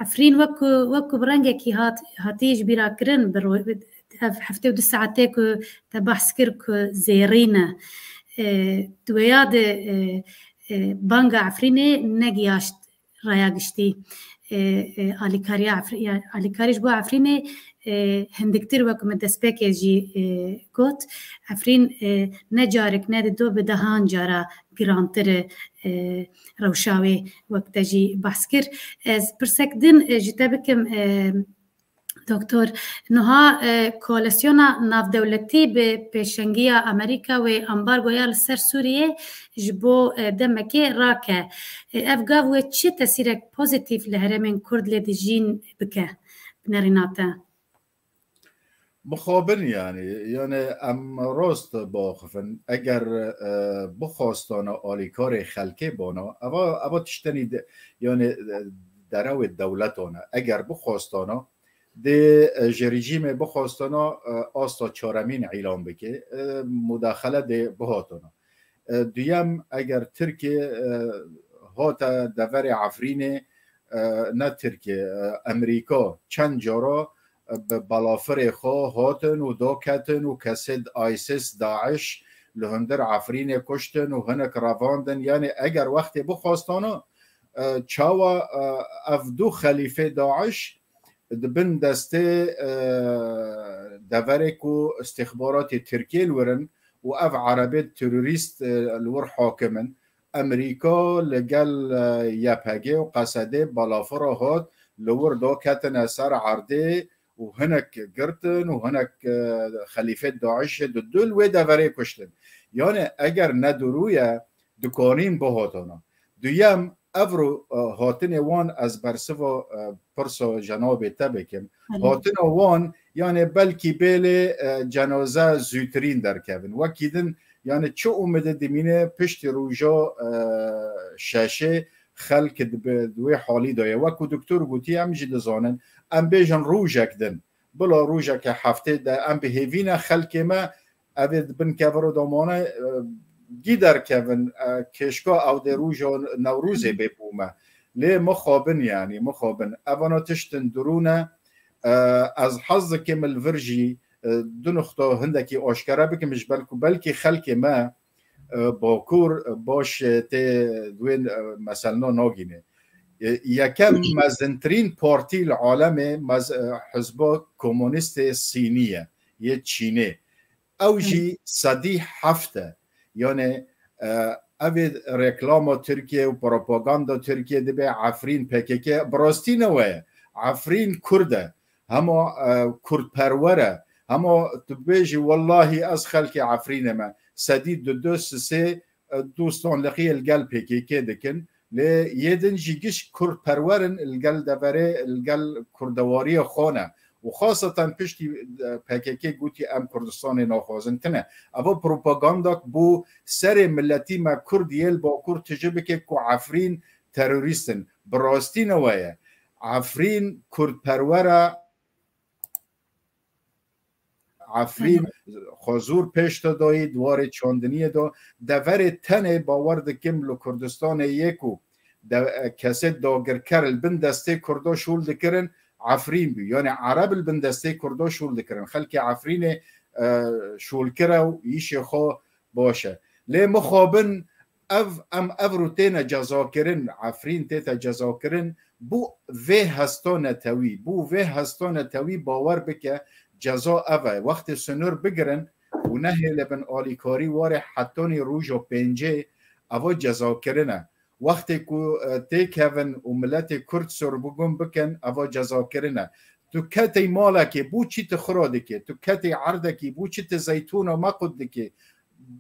Efrîn wek ku, wek ku bi rengekî hat, hatî ji bîra kirin, bi ro-, ev heftê û du saetê ku te behs kir ku zêrîn e. E, di wêya de, e, e, banga Efrînê negiyaşt raya giştî, e, e, alîkariya Efrî-, ya, alîkarî ji bo Efrînê, e, hindiktir, wek min destpêkê jî, e, got, Efrîn, e, ne carek, ne di do, bi dehan cara girantir e, e, rewşa wê, wek te jî behs kir. Ez pirsek din, e, ji te bikim, e, Doktor, niha, e, koalîsyona navdewletî bi pêşengiya Amerîka wê ambargoya li ser Sûriyê ji bo, e, demekê rake. E, ev gav wê çi tesîrek pozîtîf li herêmên Kurd lê dijîn bike? Bi nerîna te. Mixabin, yanî, yanî em rast biaxifin. Eger, e, bixwastana alîkarê xelkê bana, eva, eva tiştenî de, yanî, e, derewê dewletan e. Eger bixwastana, Dê, e, ji rejîmê bixwastana, e, asta çaremîn îlan bike, e, mudaxele dê bihatana. E, duyem, eger Tirkiye, e, hate deverê Efrînê, e, ne Tirkiye, e, Emerîka çend cara, e, bi balafirê xwe hatin û daketin û kesê ISIS, DAIŞ li hundir Efrînê kuştin û hinek revandin. Yani eger wextê bixwastana, e, çawa, e, ev du xelîfê DAIŞ di bin destê, e, deverê ku istixbaratê Tirkiyê li wir in û ev erebê terorîst, e, li wir hakim in. Emerîka li gel, e, YPG û Qesedê balafira hat, li wir da ketine ser erdê û hinek girtin û hinek, e, xelîfê DAIŞê di dil wê deverê kuştin. Yani eger nedurû ye, dikanîn bihatana. Duyem, evro, e, hatinê wan ez bersiva, e, pirsa cenabê te bikim. Belê. Hatina wan, yani belkî bêlê, e, cenaze zûtirîn derkevin. Wekî din, yani çi umide dimîne piştî roja, e, şeşê xelk di, bi, di wê halî de ye. Wekû doktor gotî, em jî dizanin, em bêjin rojek din. Bila rojeke heftê de em bi hêvî ne xelkê me, ev ê di bin keviro de mane, e, gî derkevin, e, kêşka ew dê roja Newrozê bê bo me. Lê mixabin, yani, mixabin. Evana tiştin durû ne. E, ez hez dikim li vir jî, e, du nuxta hindekî aşkere bikim, ji ber ku belkî xelkê me, e, Bakur, e, baş, e, tê di wê, e, meselna nagîne. E, yekem mezintirîn partî li alemê mez-, e, Hizba Komunîstê Sînî ye, yê Çînê. Ew jî sedî heft e. Yani, e, ev ê reklama Tirkiye û propaganda Tirkiye dibe Efrîn P K K, bi rastî ne we ye. Efrîn Kurd e. Hema, e, Kurdperwer e. Hema tu bêjî, wellahî ez xelkê Efrînê me. Sedî du du sisê, e, dostanliqiyê li gel P K K dikin. Lê yê din jî giş Kurdperwer in, li gel deverê, li gel kurdewariyê xwe ne. Û xaseten piştî, e, P K K gotî, em Kurdistanê naxwazin, tine. Eva propagandak bo serê miletî me Kurd yê li Bakur tije bike ku Efrîn terorîst in. Bi rastî ne we ye. Efrîn Kurdperwer e. Efrîn xwe zor pêş te dayî, di warê çandiniyê de. Deverê tenê bawer dikim li Kurdistanê yê ku de-, kesê dagirker li bin destê Kurda şûl dikirin, Efrîn bû. Yani Ereb li bin destê Kurda şûl dikirin. Xelkê Efrînê, e, şûlkir e û îşê xwe baş e. Lê mixabin ev, em evro têne cezakirin, Efrîn tête cezakirin, bo vê hesta netewî, bo vê hesta netewî bawer bike, ceza ev e. Wextê sinûr bigirin û nehêlibin alîkarî warê hetanî roja pêncê, eva cezakirin e. Wextê ku, e, têkevin û miletê Kurd sorbûgûn bikin, eva cezakirin e. Tu ketey malekê, bo çi tu xira dikê? Tu ketey erdekî, bo çi tu zeytûna me qut dikê?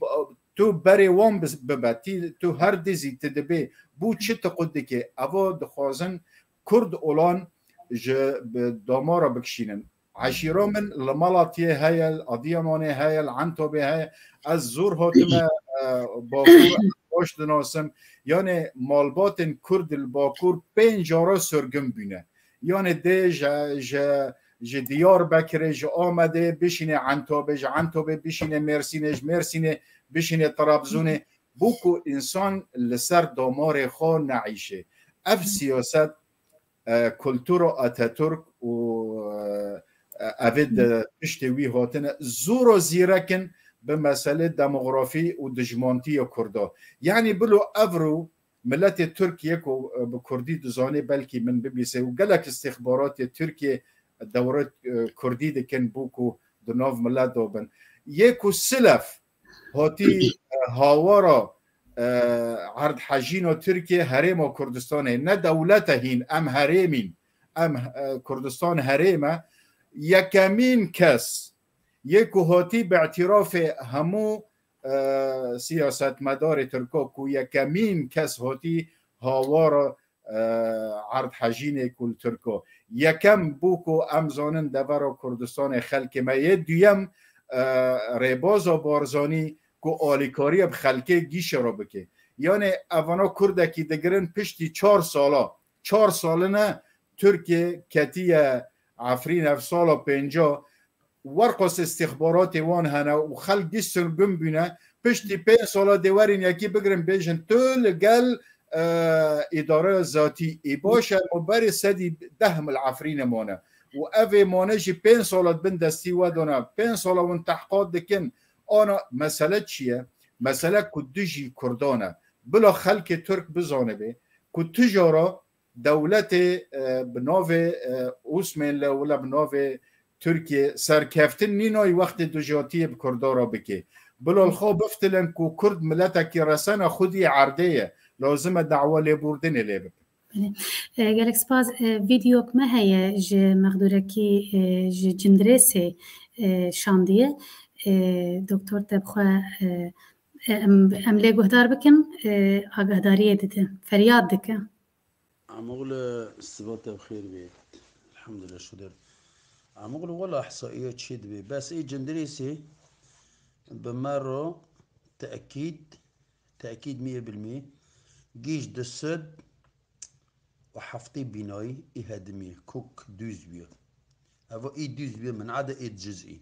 Ba-, tu berê wan bi-, bibe, tî-, tu her dizî tu dibê, bo çi tu qut dikê? Eva dixwazin Kurd olan ji bi damara bikişînin. Eşîra min li Malatiyê heye, li Adiyamanê heye, li Entobê heye. Ez zor hatime, e, Bakur, ez baş dinasim. Yani malbatên Kurd li Bakur pênc cara sirgin bûne. Yani dê ji, ji, ji Diyarbekirê, ji Amedê bişîne Entobê, ji Entobê bişîne Mêrsînê, ji Mêrsînê bişîne Trabzonê. Bo ku însan li ser damarê xwe neîşe. Ev siyaset, e, kultura Atatürk û, e, evê de piştê wî hatine, zor û zîrek in bi meselê demografî û dijmantiyê Kurda. Yani bilo evro miletê Tirkiyê ku, e, bi Kurdî dizanê, belkî min bibîse û gelek istixbaratê Tirkiyê dewre, e, Kurdî dikin bo ku di nav milet de bin. Yê ku silef hatî, e, hawara, e, erdhejîna Tirkiye herêma Kurdistanê, ne dewlete hîn, em herêmîn, em, e, Kurdistan herême, yekemîn kes yê ku hatî bi îtirafê hemû, e, siyasetmedarê Tirko ku yekemîn kes hatî hawara, e, erdhejînê ku li Tirko. Yekem bo ku em zanin devera Kurdistanê xelkê me yê, duyem, e, rêbaza Barzanî ku alîkariye bi xelkê gîşe re bike. Yani evana Kurdekî digirin piştî çar sala, çar saline Tirkiye ketiye Efrîn ev sala pênca werqas istixbaratê wan hene û xelk dîstin gum bûne. Piştî pênc sala dê werin yekî bigirin bêjin tu li gel, e, îdareya zatî. Ê baş e, ma berê sedî deh mil Efrînê mane. Û ev ê mane jî pênc sala di bin destî we de ne. Pênc sala hûn tehqat dikin. Ana mesele çi ye? Mesele ku dijî Kurdan e. Bila xelkê Tirk bizanibe ku tu jara dewletê, e, bi navê, e, Osmanlî wila bi navê Tirkiye serkeftin nînayî wextê dijatiyê bi Kurda re bike. Bila li xwe biftilin ku Kurd miletekî resena xwedî erdê ye. Lazim e dawa lêbûrdinê lê bikin. Belê. E, gelek spas. E, vîdeok me heye ji mexdûrekî, e, ji Cindirêsê, e, şandiye. E, Doktor te bi xwe, e, e, em, em lê guhdar bikin, e, agahdariyê dide, feryad dike. Amoglu, siba te bi xêr bê. Elhamdulillah, şudir. Amoglu, wela ihsaiye çê dibê. Bes ê Cindirêsê bi me re tekîd, tekîd mî bil mî, gîj du sed û heftê bînayî ê hedimî, kok dûz bûye. Eva ê dûz bûye, min ede ê cizî.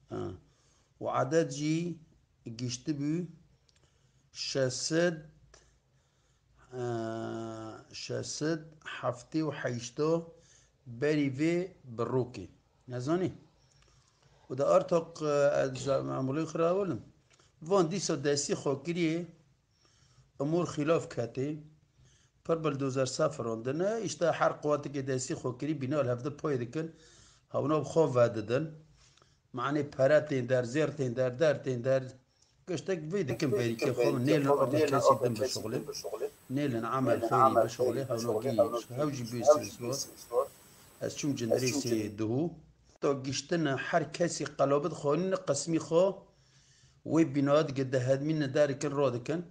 Ha. Û edet jî giştibû şeş sed, e, şeş sed heftê û heşt berî vê bi rokê. Nezanî. Û de artok, e, ez memûlê xwe re ewilim. Van dîsa destî xwe kiriye, umûr xîlaf ketê. Pir bildozer sefirandine. Îşte her quwetekê destî xwe kirî, bîna li hevde pay dikin. Hewna bi xwe vedidin. Manê pere tên der, zêr tên der, der tên der. Giştek vê dikin berîkê xwe, nêlin arda kesî din bişuxulê. Nêlin emel xeyrî bişuxulê, hewna gî, hew jî bê sêsor. Ez çûm Cindirêsê duhû. Ta giştine her kesî qelabit xanîne qismî xwe wê bîna dike, dihedmîne derikin radikin.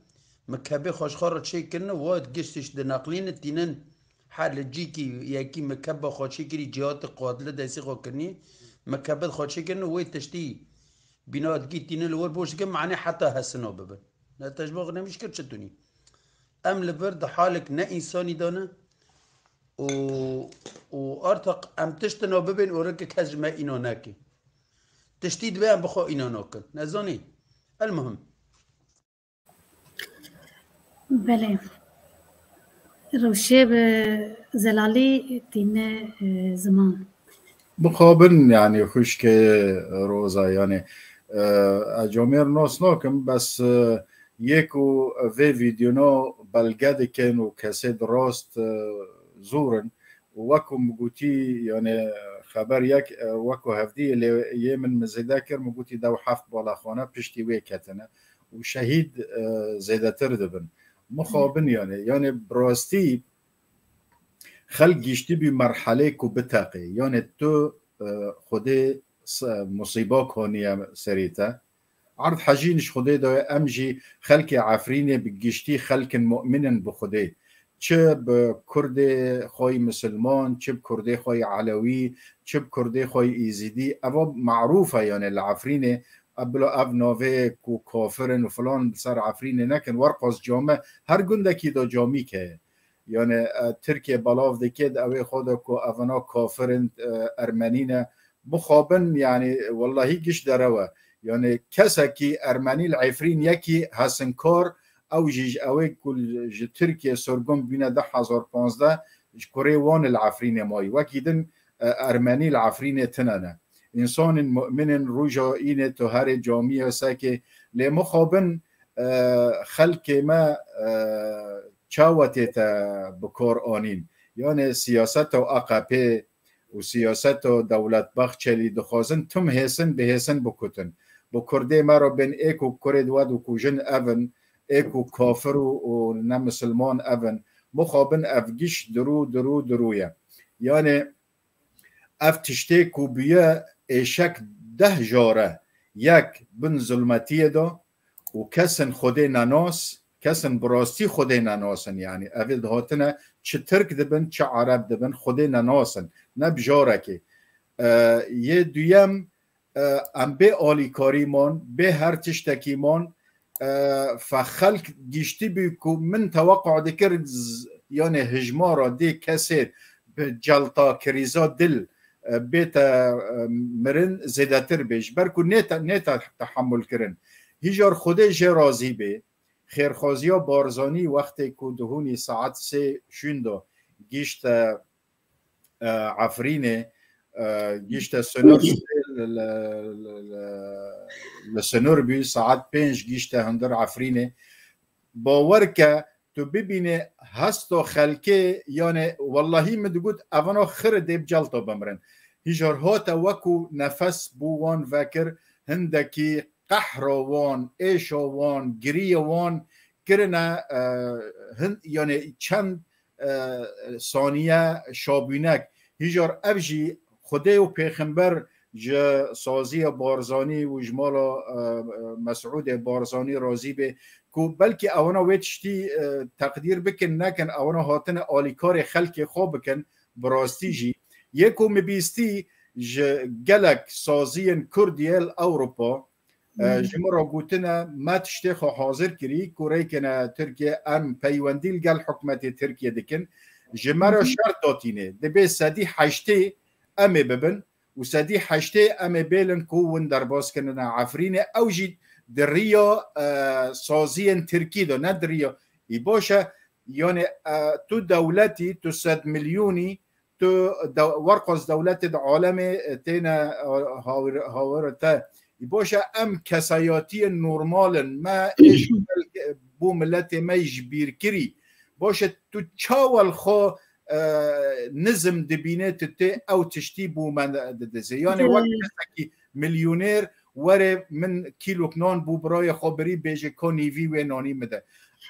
Mikebê xwe ji xwe re çêkirine, wa giştî ji dineqlîne tînin her li cîkî yekî mikeba xwe çêkirî, cihati qatile destî xwe kirinî, mikebet xwe çêkirine, wê tiştî bîna dikî tînin li wir boş dikin, manê heta hesina bibin. Ne tejba xwe nemîş kir çi tunî. Em li vir di halek ne însanî de ne û, û artaq em tiştina bibên oreke kes ji me îna neke. Tiştî dibe em bi xwe îna nakin. Nezanî. El muhim. Belê. Rewşê bi zelalî tîne, e, ziman. Mixabin, yani, xwişkê Roza, yani, e, ez camêr nas nakim, bes, e, yê ku vê vîdyona belge dikin û kesê di rast, e, zor in. Û wek ku min gotî, yani, xeber yek, e, wek ku hevdî lê yê min min zêde kir, min gotî dew heft balaxane piştî wê ketine. Û şehîd, e, zêdetir dibin. Mixabin, yani, yani, bi rastî xelk giştî bî merhelê ku biteqê. Yani, tu, e, Xwedê s-, musîba koniye serê te. Erd hejîn ji Xwedê de, em jî xelkê Efrînê bi giştî xelkin mu'min in bi Xwedê. Çi bi Kurdê xwe yî misilman, çi bi Kurdê xwe yî Elewî, çi bi Kurdê xwe yî Îzîdî. Eva merûf e, yani, li Efrînê, ev bila ev navê ku kafir in û filan li ser Efrînê nekin, werqas came her gundekî de camîk heye. Yani, e, Tirkiye belav dike, di ewê xwe de ku evana kafir in, e, Ermenî ne. Mixabin, yani, wellahî giş derew e. Yani, kesekî Ermenî li Efrîn yekî hesinkar, ew jî ji ewê ku ji Tirkiye sorgun bîne du hezar pazdeh, ji kurê wan li Efrînê mayî. Wekî din, e, Ermenî li Efrînê tine ne. Însanên mu'minên roja înê tu herê camiya sekê lê mixabin, e, xelkê me, e, çawa tête bi kar anîn? Yani siyaseta A K P û siyaseta Dewlet Bahçelî dixwazin tim hêsin bi hêsin bikutin. Bi Kurdê me re bên ê ku kurê di we dikujin ev in, ê ku kafir û, û ne misilman ev in. Mixabin ev giş dirû, dirû, dirû ye. Yani ev tiştê ku bûye êşek deh jare yek bin zulmetiyê de û kesin Xwedê nenas, kesin bi rastî Xwedê nenasin, yani ev ê dihatine çi Tirk dibin, çi Ereb dibin, Xwedê nenasin, ne bi jarekê. E, yê duyem, e, em bê alîkarî man, bê her tiştekî man, e, fe xelk giştî bû ku min teweqqa dikir z-, yani hijmara dê kesê bi celta krîza dil e, bête, e, mirin zêdetir bê. Ji ber ku nête, nête tehemul kirin. Hîjar Xwedê jê razî bê. Xêrxwaziya Barzanî wextê ku di hûnî saet sê şûn de gîşte, e, Efrînê, e, gîşte sinor, li, li, li, li, li sinor bû, saet pênc gîşte hundir Efrînê. Bawer ke tu bibînê hesta xelkê, yanê wellahî min digot, evana xir dê bi celta bimirin. Hîjar hate wekû nefes bû wan vekir, hindekî qehra wan, êşa wan, giriyê wan kirine, e, hin-, yanê çend, e, saniye şabûnek. Hîjar ev jî Xwedê û pêxember ji saziya Barzanî û ji mala, e, Mesûdê Barzanî razî bê, ku belkî ewana wê tiştî, e, teqdîr bikin, nekin, ewana hatine alîkarê xelkê xwe bikin, bi rastî jî. Yê ku min bîstî ji gelek saziyên Kurd yê li Ewropa, e, ji min re gotine, me tiştê xwe hazir kirî, ku rêkene Tirkiye, em peywendî li gel hikûmetê Tirkiye dikin. Ji me re şert datîne, dibê sedî heştê em ê bibin û sedî heştê em ê bêlin ku win derbas kirine Efrînê. Ew jî di riya, e, saziyên Tirkî de, ne di riya. Î baş e, yanê, e, tu dewletî, tu sed milyonî, tu de-, werqas dewletê di alemê, e, têne, e, hawir-, hawir te. Î baş e, em kesayatiyên normal in, me êş bû miletê me yî ji bîr kirî. Baş e, tu çawa li xwe, e, nizm dibîne, tu tê ew tiştî bû me didizê. Yanê wek kesekî milyoner were min kîlok nan bû birayê xwe birî, bêje ka nîvî wê nanî min de.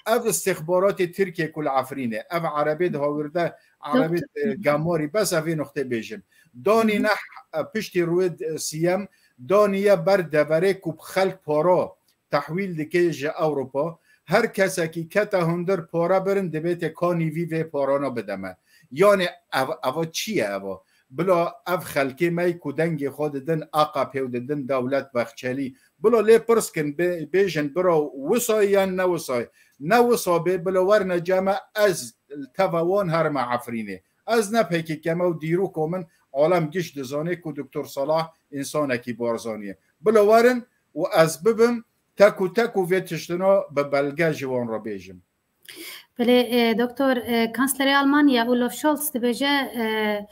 Ev istixbaratê Tirkiye ku li Efrînê, ev erebê di hawirde, erebê, e, Gamarî, bes ev ê nuxtê bêjin. Danî neh, e, piştî rûyê, e, siyem, danî ye ber deverê ku bi xelk para tehwîl dike ji Ewropa. Her kesekî kete hundir para birin, dibê tê ka nîvî vê parana bide me. Yanê ev, eva çi ye eva? Bila ev xelkê me ku dengê xwe didin A K P û didin Dewlet Bahçelî, bila lê pirs kin, bê-, bêjin bira wisa yan ne wisa? Ne wisa bê, bila werine cem me, ez li teva wan herime Efrînê. Ez ne P K K me û dîroka min alem giş dizanê ku Doktor Salah însanekî Barzanî ye. Bila werin û ez bibim tek û tek û vê tiştina bi belge ji wan re bêjim. Belê, e, doktor, e, Kanslerê Almanya Olaf Scholz dibêje, e,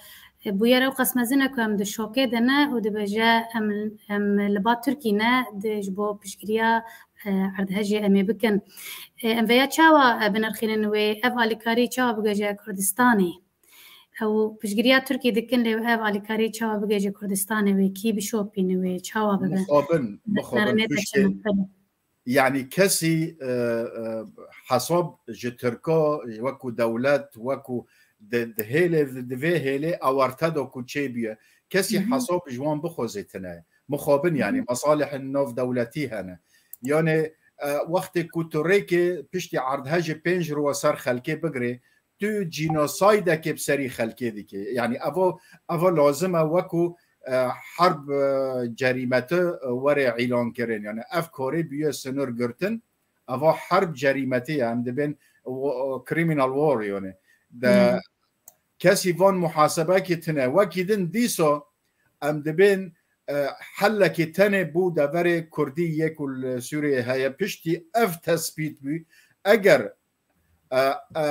e, bûyer ew qas mezin e ku em di şokê de ne û dibêje em, em li ba Tirkî ne, di, ji bo piştgiriya, e, erdhejê em ê bikin. E, em vêya çawa, e, binirxînin wê ev alîkarî çawa bigihêje Kurdistanê? Ew piştgiriya Tirkî dikin, lê ev alîkarî çawa bigihêje Kurdistanê, wê kî bişopîne, wê çawa bibe? Mixabin, mixabin, nerinê te piştê çi nokte be? Yanî kesî, e, e, hesab ji Tirka wekû dewlet, wekû di, di hêlê, di vê hêlê awarte de ku çêbûye, kesî hesab ji wan bixwazê tine. Mixabin, yanî mesalihên nav dewletî hene. Yanî, e, wextê ku tu rêkê piştî erdhejê pênc rû ser xelkê bigirê, tu cînosaydekê bi serî xelkê dikê. Yanî evo, evo lazim e wekû, e, herb, e, cerîmeti, e, were îlan kirin. Yanî ev karê bûye sinir girtin, eva herb cerîmetî ye, em dibên, o, o, criminal war, yanî. De kesî van muhasebekî tine. Wekî din dîsa em dibên, e, hellekî tenê bû deverê Kurdî yê ku li Sûriyê heye. Piştî ev tespît bû, eger, e, e,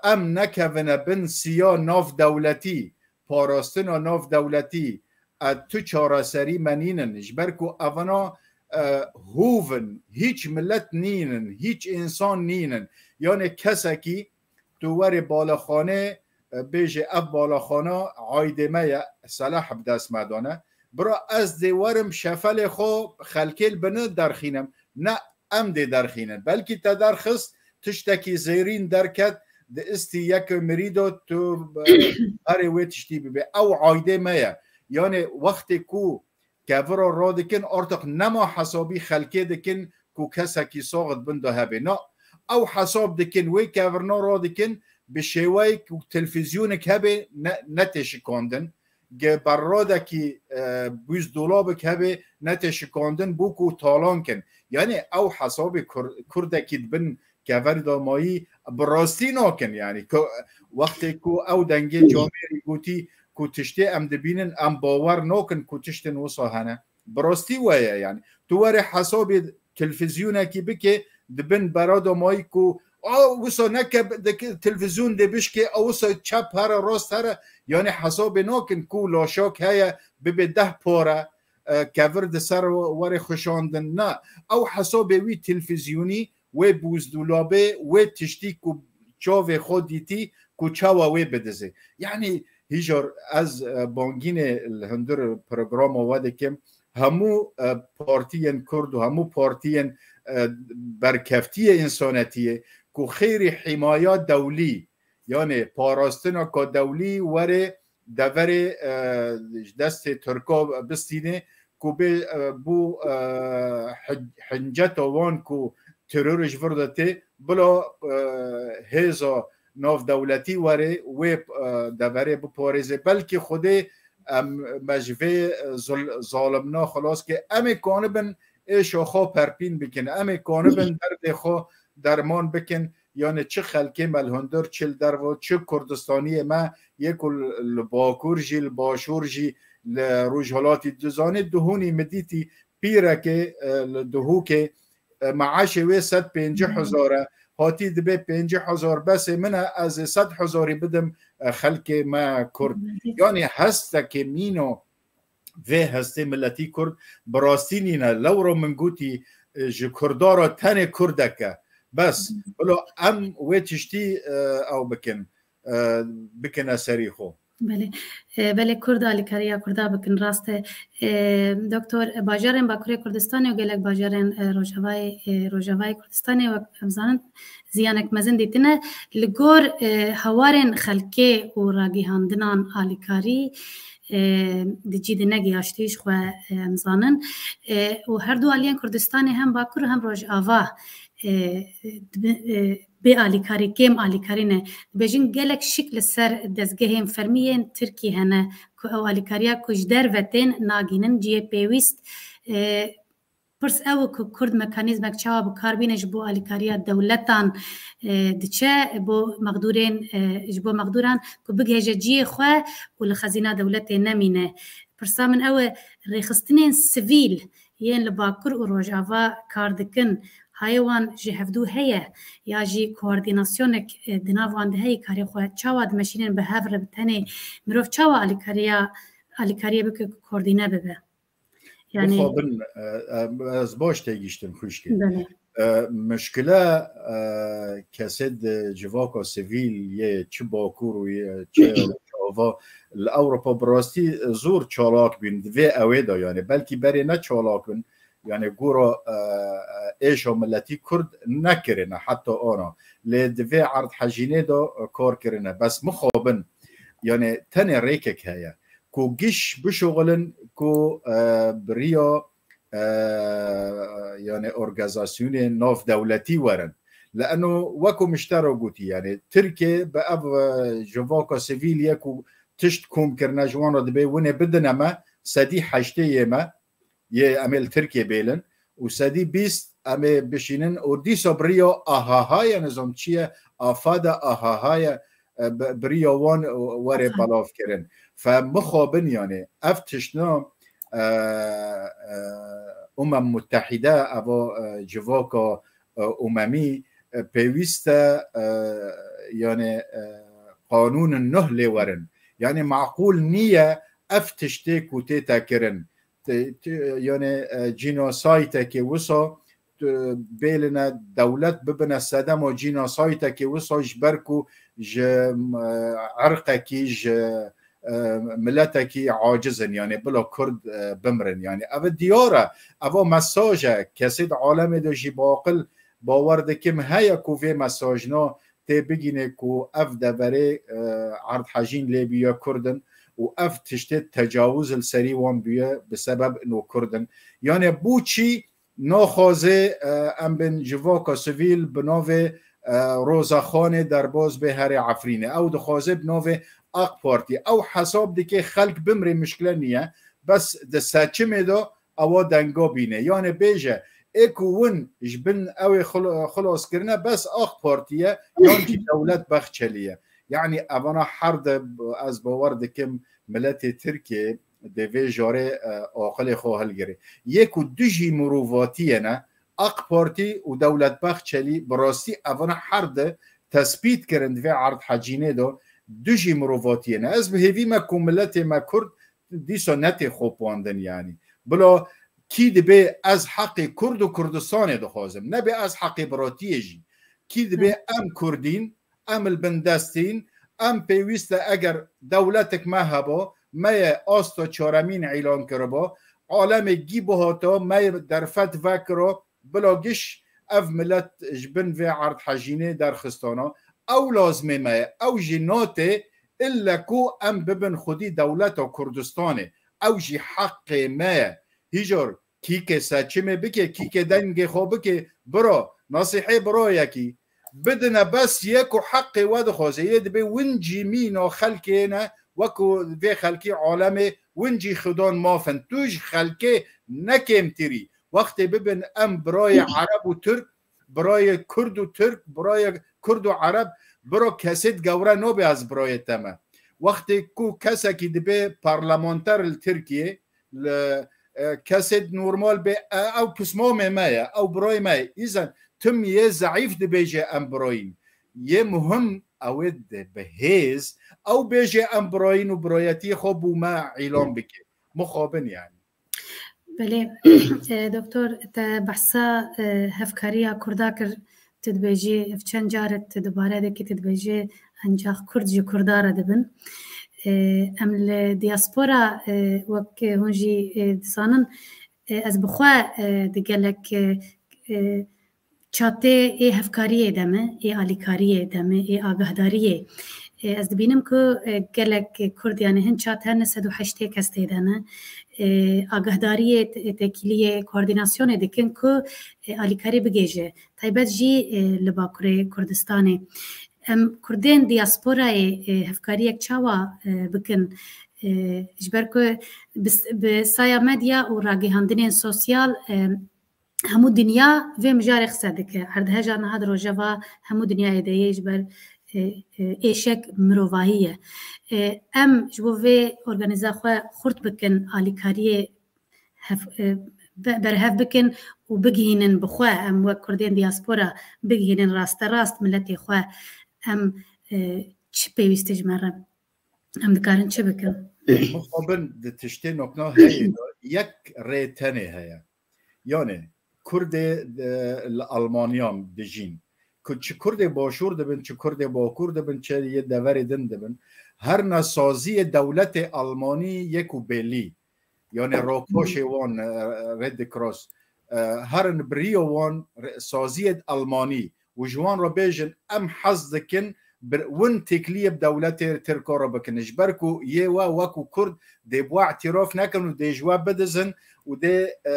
em nekevine bin siya navdewletî, parastina navdewletî, e, tu çareserî me nînin. Ji ber ku evana, e, hûv in, hîç milet nînin, hîç însan nînin. Yanê kesekî tu werê balexanê, e, bêjê ev balaxana aydê me ye, selah bi dest me dane. Bira ez dê werim şefelê xwe xelkê li bini derxînim. Ne, em dê derxînin. Belkî te derxist, tiştekî zêrîn derket, di istî yek mirî de tu, e, herê wê tiştî bibê. Ew aydê me ye. Yanê wextê ku kevira radikin, artık nema hesabî xelkê dikin ku kesekî sax di bin de hebe. Na, ew hesab dikin, wê kevirna radikin, bi şêweyek ku televîzyonek hebe ne, netê şikandin. Ge berradekî, e, buzdolabek hebe, netê şikandin, bû ku talan kin. Yanî ew hesabê Kur-, Kurdekî di bin kever de mayî bi rastî nakin. Yanî ku, wextê ku ew dengê camêrî gotî, ku tiştê em dibînin, em bawer nakin ku tiştin wisa hene. Bi rastî we ye, yani. Tu were hesabê televîzyonekî bike, di bin berada mayî ku, a, wisa neke, televîzyon dê bişke, a, wisa çep here, rast here, yani hesabê nakin ku laşak heye, bibe deh pare, e, kevir di ser were xuşandin. Na, ew hesabê wî televîzyonî, wê buzdolabê, wê tiştî ku çavê xwe dîtî, ku çawa wê bidizê. Yani hîjar ez, e, bangînê li hundir programa we dikim, hemû, e, partiyên Kurd û hemû partiyên, e, berkeftiyê însanetiyê ku xêrî himaya dewlî, yani parastina ka dewlî were deverê, e, ji destê Tirka bistîne, ku bê, e, bû, e, hi-, hinceta wan ku teror ji vir de tê, bila, e, hêza navdewletî were wê, e, deverê biparêze. Belkî Xwedê em, me ji vê, e, zul-, zalimna xilas ke. Em ê kanibin êşa xwe perpîn bikin. Em ê kanibin derdê xwe derman bikin. Yani çi xelkê me li hundir, çi li derve, çi Kurdistaniyê me, yê ku li Bakur jî, li Başûr jî, li Rojhilatî, dizanî, duhûnî min dîtî pîrekê, e, li Duhokê, e, meaşê wê sed pêncî hezar e, hatî dibê pêncî hezar besê min e, ez ê sed hezarî bidim, e, xelkê me Kurd. Yani hestekê mîno vê hestê miletî Kurd bi rastî nîne. Lewra min gotî, e, ji Kurda re tenê Kurdek e. Bes, bila em wê tiştî, e, ew bikin, e, bikine serî xwe. Belê. E, belê Kurd alîkariya Kurda bikin, rast e. E, Doktor, bajarên Bakurê Kurdistanê û gelek bajarên, e, Rojavayê, e, Rojavayê Kurdistanê wek em zanin ziyanek mezin dîtine. Li gor, e, hewarên xelkê û ragihandinan alîkarî, e, di cî de negihaştî ji xwe, e, em zanin. E, û her du aliyên Kurdistanê hem Bakur û hem Rojava, e, dibi-, e, bê alîkarî, kêm alîkarî ne. Dibêjin gelek şik li ser dezgehên fermî yên Tirkî hene ku ew alîkariya ku ji derve tên nagînin cihê pêwîst, e, Pirs ew e ku Kurd mekanîzmek çawa bi kar bîne ji bo alîkariya dewletan, e, diçe, bo mexdûrên, e, ji bo mexdûran ku bigihêje cihê xwe û li xezîna dewletê nemîne. Pirsa min ew e, rêxistinên sivîl yên li Bakur û Rojava kar dikin, hayê wan ji hevdû heye ya jî koordînasyonek, e, di nav wan de heye, karê xwe çawa dimeşînin bi hev re, bi tenê mirov çawa alîkariya, alîkariyê bike ku koordîne bibe? Yani mixabin, e, e, ez baş têgiştim xwişkê. Belê. E, mişkile, e, kesê di civaka sivîl yê çi Bakur û yê çi Rojava li Ewropa bi rastî zor çalak bîn. Di vê ewê de yani belkî berê ne çalak bin. Yani gora, e, e, êşa miletî Kurd nekirine heta ana. Lê di vê erdhejînê de, e, kar kirine. Bes mixabin, yani tenê rêkek heye. Ku giş bişuxulin ku, e, bi riya, e, yani organizasyonê navdewletî werin. Li eno weko min ji te re gotî, yani Tirkiye bi ev, e, civaka sivîl ye ku tişt kom kirine ji wan re dibê winê bidine me, sedî heştê yê me, yê em ê li Tirkiye bêlin û sedî bîst em ê bişînin û dîsa bi riya ahaha ye, nizam çi ye, afada ahaha ye, e, bi, bi riya wan were Efendim. Belav kirin. Fe mixabin yani ev tiştna, e, e, Umem Muttehîde, eva, e, civaka, e, umemî, e, pêwîst e, e, yani, e, qanûnin nuh lê werin. Yani maqûl niye ev tiştê ku tê te kirin. Te-, te-, yani, e, cînosaytekê wisa, tu, bêline dewlet bibine sedema cînosaytekê wisa ji ber ku ji, e, irqekî, ji, e, miletekî aciz in, yani bila Kurd, e, bimrin. Yani ev diyar e, eva mesaj e, kesê di alemê de jî baqil bawer dikim heye ku vê mesajna tê bigîne ku ev deverê, e, erdhejîn lê bûye Kurd in û ev tiştê tecawuz li serî wan bûye bi sebeb ino Kurd in. Yani bû çî naxwaze, e, em bin civaka sivîl bi navê, e, Roza Xanê derbas bê herê Efrînê. Ew dixwaze bi navê AK Partî. Ew hesab dike xelk bimrê, mişkile niye. Bes di seçimê de ewa denga bîne. Yani bêje, ê ku win ji bin ew ê xul-, xilas kirine, bes AK Partî ye, yan jî Dewlet Bahçelî ye. Yani evana her de ez bawer dikim, miletê Tirkiyê dê vê jarê, e, aqilê xwe hilgirê. Yê ku dijî mirovatiyê ne, AK Partî û Dewlet Bahçelî bi rastî evana her di tespît kirin di vê erdhecînê de dijî mirovatiyê ne. Ez bi hêvî me ku miletê me Kurd dîsa netê xopandin yanî. Bila kî dibê ez heqê Kurd û Kurdistanê dixwazim, nebê ez heqê biratiyê jî. Kî dibê Hı. em Kurdîn, em li bin destîn, em pêwîst e eger dewletek me heba, me ye asta çaremîn îlan kiriba, alemê gî bihata, me ye derfet vekira, bila giş ev milet ji bin vê erdhejînê derxistana. Ew lazimê me ye, ew jî natê ille ku em bibin xwedî dewleta Kurdistanê. Ew jî heqê me ye. Hîjar kîkê seçimê bike, kîkê dengê xwe bike, bira, nasîhê birayekî bidine bes yê ku heqê we dixwaze. Yê dibê win jî mîna xelkê ne, wekû vê xelkî alemê win jî xudan maf in. Tu ji xelkê ne kêmtirî. Wextê bibin em birayê Ereb û Tirk, birayê Kurd û Tirk, birayê Kurd û Ereb, bira kesêt gewre nabe ez birayê te me. Wextê ku kesekî dibe parlamenter li Tirkiyê, li, e, kesêt normal be, e, ew pismamê me ye, ew birayê me ye. Îzen tim yê zeîf dibêje em birayîn. Yê muhim ew ê de bi hêz, ew bêje em birayîn û birayetiyê xwe bû me îlan bike. Mixabin yani. Belê, e, doktor, te behsa, e, hevkariya Kurda kir, tu dibêjî, ev çend car tu dubare dikî, tu dibêjî, encax Kurd ji Kurda re dibin. E, em li diaspora, e, wek hûn jî, e, dizanin, e, ez bi xwe, e, di gelek, e, e, çatê ê hevkariyê de me, ê alîkariyê de me, ê agahdariyê. E, ez dibînim ku, e, gelek Kurd, yani hin çat hene sed û heştê kes tê de ne. E, agahdariyê, te-, têkiliyê, koordînasyonê dikin ku, e, alîkarî bigêje. Taybet jî, e, li Bakurê Kurdistanê. Em Kurdên diasporayê, e, hevkariyek çawa, e, bikin? E, ji ber ku bi s-, bi saya medya û ragihandinên sosyal, e, hemû dinya vê mijarê qise dike. Erdheja niha di rojeva hemû dinyayê de yê ji ber, e, e, êşek mirovahî ye. E, em ji bo vê organîza xwe xurt bikin, alîkariyê hev-, e, be-, berhev bikin û bigihînin bi xwe, em wek Kurdên diaspora bigihînin rasterast miletê xwe, em, e, çi pêwîst e ji me re? Em dikarin çi bikin? Mixabin di tiştê nokna heye de yek rê tenê heye. Yani Kurdê, e, li Almanya dijîn. Ku çi Kurdê Başûr dibin, çi Kurdê Bakur dibin, çi yê deverê din dibin. Her ne saziyê dewletê Almanî yek û belî. Yani rakoşê wan, e, Red Cross. E, herin biriyo wan re-, saziyê Almanî. Û ji wan re bêjin, em hez dikin bir-, win têkiliyê bi dewletê Tirka re bikin. Ji ber ku yê we wekû Kurd dê bi we îtîraf nekin û dê ji we bidizin û dê, e,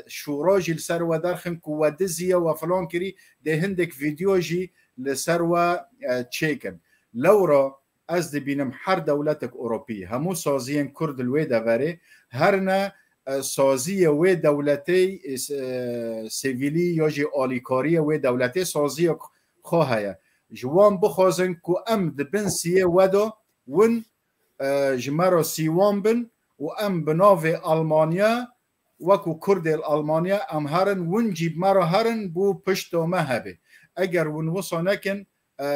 şûra jî li ser we derxin ku we diziye, we filan kirî, dê hindek vîdeo jî li ser we, e, çêkin. Lewra ez dibînim her dewletek Ewropî, hemû saziyên Kurd li wê deverê, her ne, e, saziyê wê dewletê, e, s-, e, sivîlî ya jî alîkariyê wê dewletê saziyek xwe heye. Ji wan bixwazin ku em di bin siyê we de win, e, ji me re sîwan bin û em bi navê Almanya, wekû Kurdê li Almanya, em herin, win jî bi me re herin, bo pişta me hebe. Eger win wisa nekin, e, e,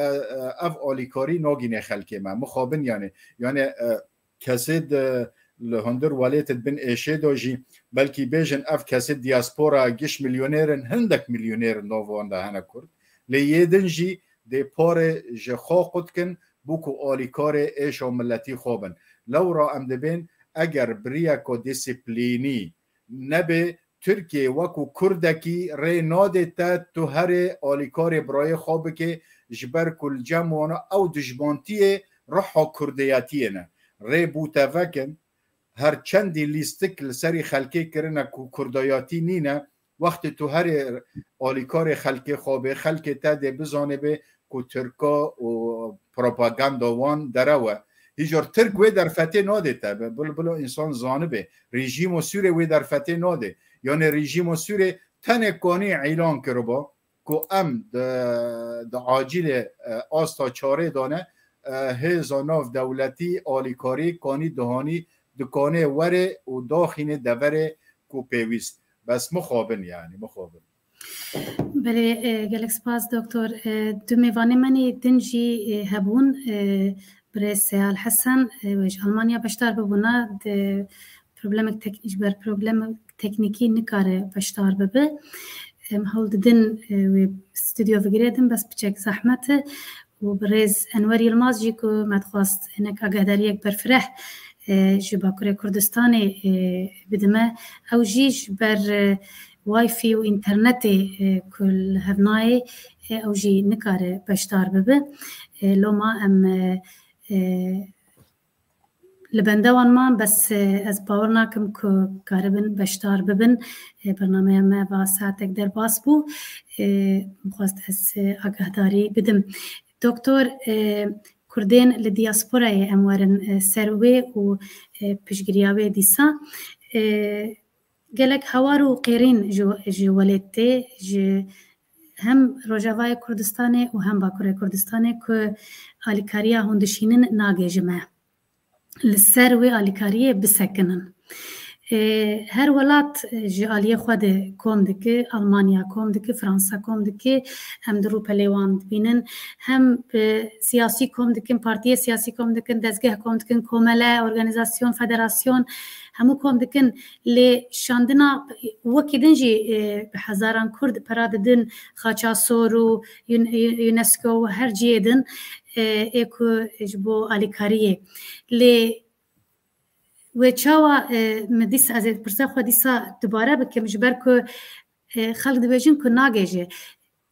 ev alîkarî nagîne xelkê me. Mixabin yani. Yani, e, kesê di li hundir welêt di bin êşê de jî belkî bêjin ev kesê diaspora giş milyonêr in, hindek milyonêr in nav wan de hene Kurd. Lê yê din jî dê parê ji xwe qut kin, bo ku alîkarê êşa miletî xwe bin. Lewra em dibên eger biriyeka disiplînî nebe, Tirkiye wekû Kurdekî rê nade te tu herê alîkarê birayê xwe bike, ji ber ku li cem wana ew dijmantiyê ruha Kurdiyetiyê ne. Rê bû te vekin, her çendî lîstik li serî xelkê kirine ku Kurdayetî nîne, wextê tu herê alîkarê xelkê xwe bê, xelkê te dê bizanê bê ku Tirka û propaganda wan derew e. Hîjar Tirk wê derfetê nadê te, bi-, bil-, bilo însan zanibe. Rejîmo Sûrê wê derfetê nadê. Yani rejîmo Sûrê tenê kanî îlan kiriba ku em di, di acîlê, e, asta çarê dane, e, hêza nav dewletî alîkarî kanî dihanî dikanê were û daxînê deverê ku pêwîst. Bes mixabin, yani mixabin. Belê, e, gelek spas doktor. E, du mêvanê me nê din jî, e, hebûn, e, birêz Seyal Hesen, e, wê ji Almanya beşdar bibûna, di problemek tek-, ji ber problemek teknîkî nikare beşdar bibe. Em hewl didin, e, wê stûdyo bigire din, bes piçek zehmet e. Û birêz Enwer Yilmaz jî ku me dixwest hinek agahdariyek berfireh, e, ji Bakurê Kurdistanê, e, bidime. Ew jî ji ber, e, Wi-Fi û înternetê, e, ku li hev nayê, e, ew jî nikare beşdar bibe. E, loma em, e, e, li benda wan man, bes, e, ez bawer nakim ku karibin beşdar bibin. E, bernameya me va saetek derbas bû. E, min xwest ez, e, agahdarî bidim. Doktor, e, Kurdên li diasporayê em werin, e, ser wê û, e, piştgiriya wê dîsa. E, gelek hawar û qêrîn ji, ji welêt tê, ji hem Rojavayê Kurdistanê û hem Bakurê Kurdistanê ku alîkariya hûn dişînin nagê ji me. Li ser wê alîkariyê bisekinin. E, her welat, e, ji aliyê xwe de kom dike, Almanya kom dike, Fransa kom dike, em di rûpelê wan dibînin. Hem bi siyasî kom dikin, partiyê siyasî kom dikin, dezgeh kom dikin, komele, organîzasyon, federasyon, hemû kom dikin. Lê şandina wekî din jî, e, bi hezaran Kurd pera didin, Xaça Sor û Yun-, Yun-, UNESCO û her cihê din, e, ê ku ji bo alîkariyê. Lê wê çawa, e, min dîsa, ez ê pirsa xwe dîsa dubare bikim, ji ber ku, e, xelk dibêjin ku nagêje.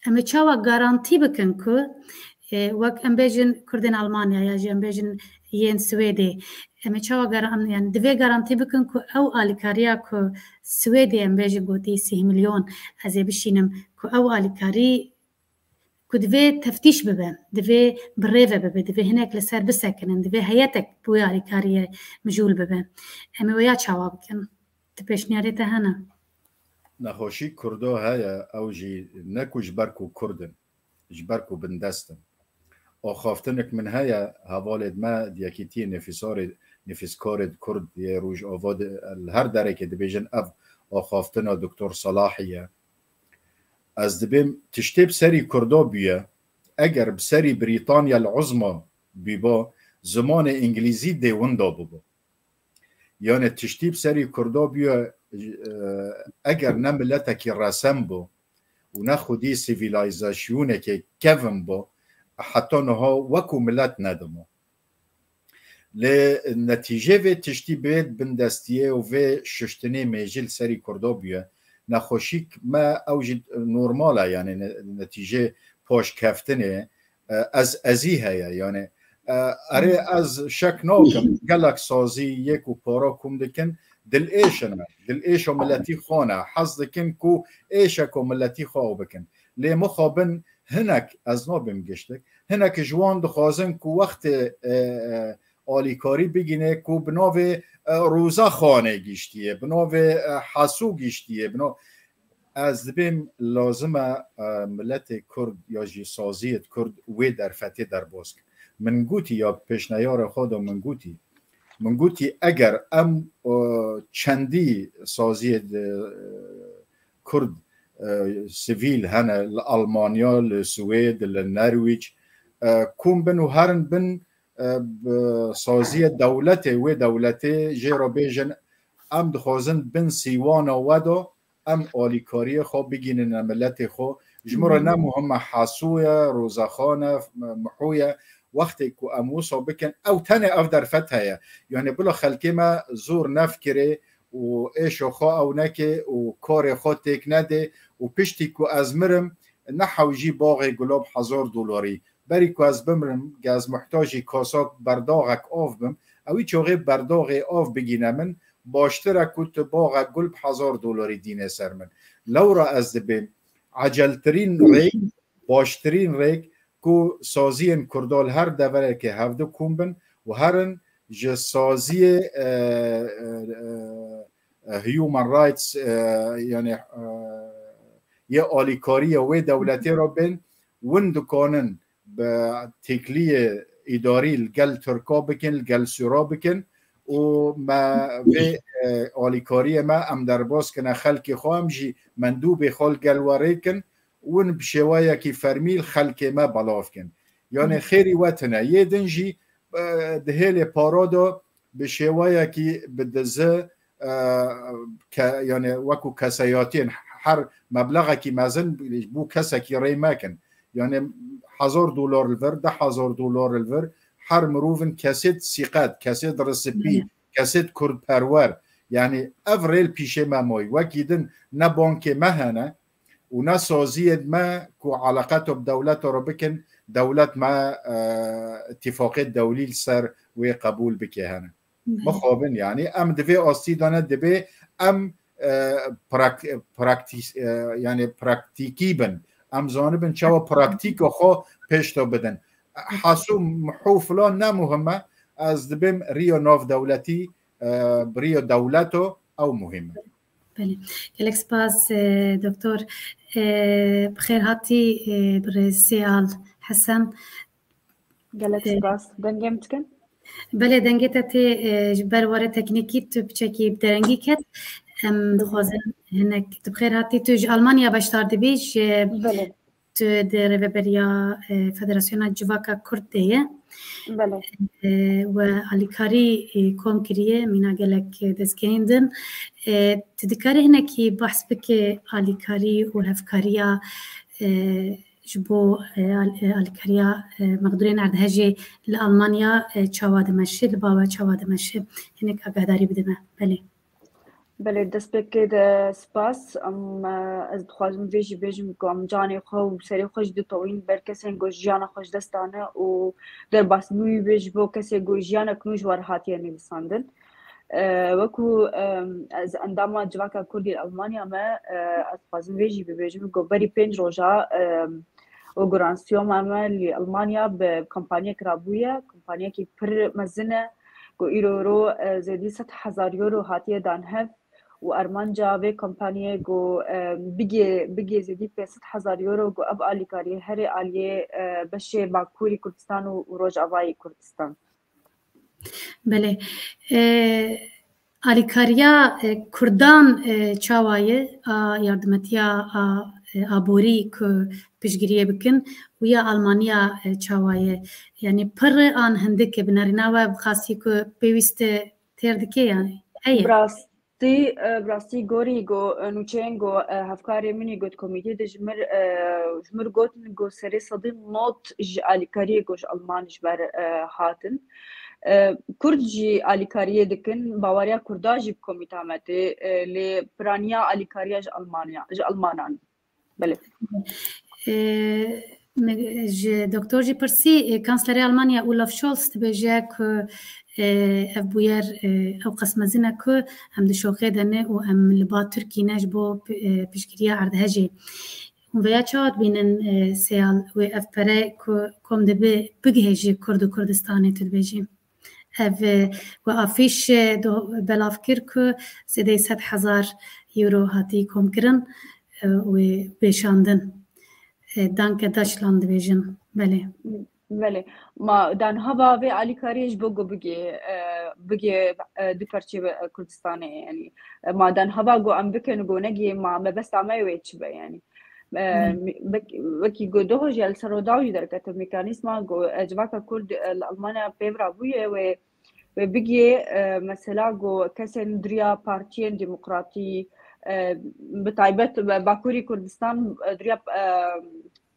Em ê çawa garantî bikin ku, e, wek em bêjin Kurdên Almanya ya jî em bêjin yên Swêdê, em ê çawa garan-, yani divê garantî bikin ku ew alîkariya ku Swêdê em bêjin gotî sîh milyon ez ê bişînim, ku ew alîkarî ku divê teftîş bibe, divê bi rê ve bibe, divê hinek li ser bisekinin, divê heyetek bi wê alîkariyê mijûl bibe. Em ê wêya çawa bikin? Di pêşniyarê te hene? Nexweşî Kurdo heye, ew jî ne ku ji ber ku Kurd in, ji ber ku bindest in. Axaftinek min heye, hevalê me di Yekîtiyê Nefîsarê, Nefîskarê Kurd yê Rojava de, li her derekê dibêjin ev axaftina Doktor Selahî ye. Ez dibêm tiştê bi serî Kurda bûye, eger bi serî Brîtanya el Uzma bîba, zimanê Îngilîzî dê winda bibo. Yani tiştî bi serî Kurda bûye, e, eger ne miletekî resen bû û ne xwedî sivîlîzasyonekê kevin bû, heta niha wekû milet nedimo. Lê netîjê vê tiştî bê bindestiyê û vê şiştinê mêjî li serî Kurda bûye. Nexweşîk me ew jî normal e, yani ne-, netîjê paşkeftinê, e, ez, ezî heye, yani, e, erê ez şek nakim, gelek sazî yê ku para kom dikin, dilêş in, dilêşa miletî xwe ne, hez dikin ku êşeka miletî xwe ew bikin. Lê mixabin hinek, ez nabêm giştik, hinek ji wan dixwazin ku wextê, e, e, alîkarî bigîne ku bi navê, e, Roza Xanê giştiye, bi navê, e, Hasû giştiye, bi nav-, ez dibêm lazim e, e, miletê Kurd ya jî saziyê Kurd wê derfetê derbas kin. Min gotî ya pêşneyara xwe de min gotî, min gotî eger em, e, çendî saziyê de, e, Kurd, e, sivîl hene li Almanya, li Swêd, li Nerwîc, e, kom bin û herin bin, e, bi saziyê dewletê, wê dewletê jê re bêjin, em dixwazin bin sîwana we de em alîkariyê xwe bigînine miletê xwe. Ji min re ne muhim e Hasû ye, Rozaxan e, Mihû ye. Wextê ku em wisa bikin, ew tenê ev derfet heye. Yani bila xelkê me zor nefkirê û êşa xwe ew neke û karê xwe têk nede û piştî ku ez mirim, ne hewcî baxê gula bi hezar dolarî. Berî ku ez bimrim, ge ez muhtacî kasak berdaxek av bim, ewî çaxê berdaxê av bigîne min, baştir e ku tu baxek gul bi hezar dolarî dînê ser min. Lewra ez dibêm, eceltirîn rêk, baştirîn rêk ku saziyên Kurda li her deverekê hevdu kom bin û herin ji saziyê, e, e, e, human rights, e, yani, e, yê alîkariyê wê dewletê re bên, win dikanin bi têkiliyê îdarî li gel Tirka bikin, li gel Sûra bikin û me vê, e, alîkariyê me em derbas kine xelkê xwe, em jî mendûbê xwe li gel we rê kin û win bi şêweyekî fermî li xelkê me belav kin. Yanê xêrî we tine. Yê din jî, e, dihêlê para de bi şêweyekî bi dizi, e, ke-, yanê wekû keseyatiyên her meblexekî mezin bû kesekî rê mekin. Yanê hezar dolar li vir, deh hezar dolar li vir, her mirovin kesêt sîqet, kesêt risipî, kesêt kurdperwer. Yanî ev rê li pîşê me mayî. Wekî din ne bankê me hene û ne saziyên me ku eleqeto bi dewleta re bikin, dewlet me, e, îtîfaqê dewlî li ser wê qebûl bike hene. Mixabin, yanî em di vê astî de ne, dibê em, e, prak-, praktîs-, e, yanî praktîkî bin. Em zanibin çawa praktîka xwe pêş de bidin. Hasû mihû filan ne muhim e. Ez dibêm riya navdewletî, e, bi riya dewleto ew muhim e. Belê. Gelek spas, e, doktor. E, bi xêr hatî, e, birêz Sêal Hesen. Gelek spas. Dengê min dikin? Belê, dengê te tê, e, ji ber warê teknîkî tu piçekî bi derengî ket. Em dixwazin hinek tu bi xêr hatî. Tu ji Almanya beşdar dibî, ji Belê. Tu di rêveberiya, e, Federasyona Civaka Kurd de ye. Belê. E, we alîkarî, e, kom kiriye, mîna gelek dezgehên din. E, tu dikarî hinekî behs bike alîkarî û hevkariya, e, ji bo, e, al-, e, alîkariya, e, mexdûrên erdhejê li Almanya, e, çawa dimeşe, li ba we çawa dimeşe, hinek agahdarî bide me. Belê. Belê, destpêkê de spas. Em, e, ez dixwazim vê jî bêjim ku em canê xwe û serê xwe jî ditewîn ber kesên ku jiyana xwe ji dest dane û derbasbûyî bê ji bo kesê ku jiyanek nû ji we re hatiye nivîsandin. E, wekû, e, ez endama Civaka Kurdî li Almanya me, e, ez dixwazim vê jî bibêjim ku berî pênc roja, e, û guransiyo me li Almanya bi kompanyek rabûye, kompanyekî pir mezin e, ku îro ro, e, zêdî sed hezar euro hatiye dan hev û armanca vê kompanyê ku, e, bigê, bigê zêdî pênc sed hezar euro ku ev alîkariyê herê aliyê, e, beşê Bakurî Kurdistan û, û Rojavayê Kurdistan. Belê. E, alîkariya, e, Kurdan, e, çawa ye? A yardimetiya a, e, aborî ku piştgiriyê bikin û ya Almanya, e, çawa ye? Yanî pir e an hindik e, bi nerîna we bi xastî ku pêwîst e têr dike yanî? Heye. Bi rastî, e, bi rastî gorî go, e, nûçeyên go, e, hevkarê min î got komîtê de ji mir, e, ji mir gotin go serê sedî nod ji alîkariyê go ji Alman ji ber, e, hatin. E, Kurd jî alîkariyê dikin, baweriya Kurda jî bi komîta me tê, e, lê piraniya alîkariya ji Almanya, ji Almanan. Belê. E, me, ji doktor jî pirsî, e, Kanslerê Almanya Olaf Scholz dibêje ku, e, ev bûyer, e, ew qas mezin e ku em di şoxê de ne û em li ba Tirkî ne ji bo, e, piştgiriya erdhejê. Hûn vêya çawa dibînin, e, Seyal, wê ev pere ku kom dibe bigihêje Kurd û Kurdistanê, tu dibêjî? Ev, e, we afîş, e, do-, belav kir ku zêdeyî sed hezar euro hatî komkirin, e, wê wêşandin. E, Danke Deutschland dibêjin. Belê. Belê. Ma danhava vê alîkariyê ji bo ku bigê, e, bigê, e, du perçê, e, Kurdistanê, yanî, e, ma danhava ku em bikin ku negê, ma mebesta me wê çi be, yanî? E, Hı. me-, wek-, wekî ku doho jî li ser rodaw jî derkete mekanîzma ku, e, civaka Kurd, e, li Almanya pêvra bûye wê, wê bigê, e, mesela ku kesên duriya partiyên demokratî, e, bi taybet Bakurî Kurdistan, e, duriya, e,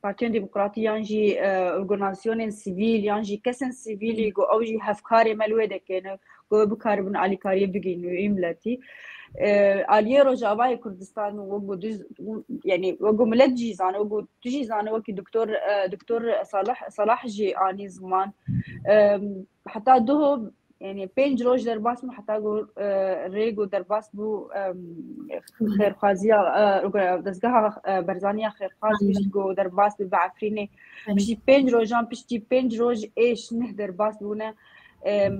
partiyên demokratî yan jî, e, organîzasyonên sivîl yan jî kesên sivîlî ku ew jî hevkarê me li wê dekene, ku bikaribin alîkariyê bigihîn wî miletî. E, aliyê Rojavayê Kurdistan wek ku diz-, yanî wek ku milet jî zane, wek ku tu jî zane, wekî doktor, e, doktor Salah, Salah jî anî ziman. E, heta doho, yanî pênc roj derbas bû, heta ku, e, rê ku derbas bû, e, xêrxwaziya, e, dezgeha, e, Berzaniya Xêrxwaz pişt ku derbas bû bi Efrînê. Piştî pênc rojan, piştî pênc roj êş neh derbas bûne. E,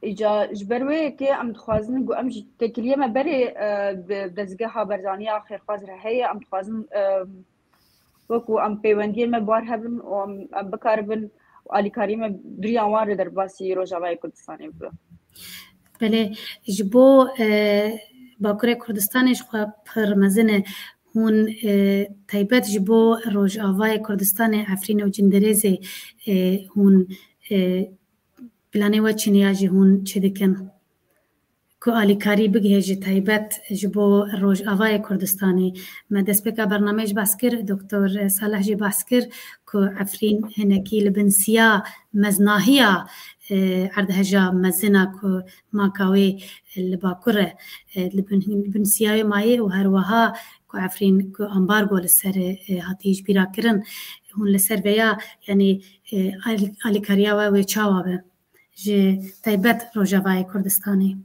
Îca ji ber wê yekê em dixwazin ku em jî têkiliyê me berê, e, bi dezgeha Berzaniya Xêrxwaz re heye, em dixwazin, e, wekû em peywendiyên me bi wan hebin û em, em bikaribin Alîkarî me duriya wan re derbasî Rojavayê Kurdistanê bibe. Belê, ji bo, e, Bakurê Kurdistanê ji xwe pir mezin e. Hûn, e, taybet ji bo Rojavayê Kurdistanê, Efrîn û Cindirêzê, e, hûn, e, planê we çi ne ya jî hûn çi dikin? Ku alîkarî bigihê ji taybet ji bo Rojavayê Kurdistanê. Me destpêka bernameyê jî behs kir, Doktor Salih jî behs kir ku Efrîn hinekî li bin siya meznahiya, e, erdheja mezin a ku maka wê li Bakur e, e, li bin, li bin siya wê mayê û her wiha ku Efrîn ku ambargo li ser, e, hatiye ji bîra kirin. Hûn li ser vêya, yanî, e, alî-, alîkariya we wê çawa be? Ji taybet Rojavayê Kurdistanê.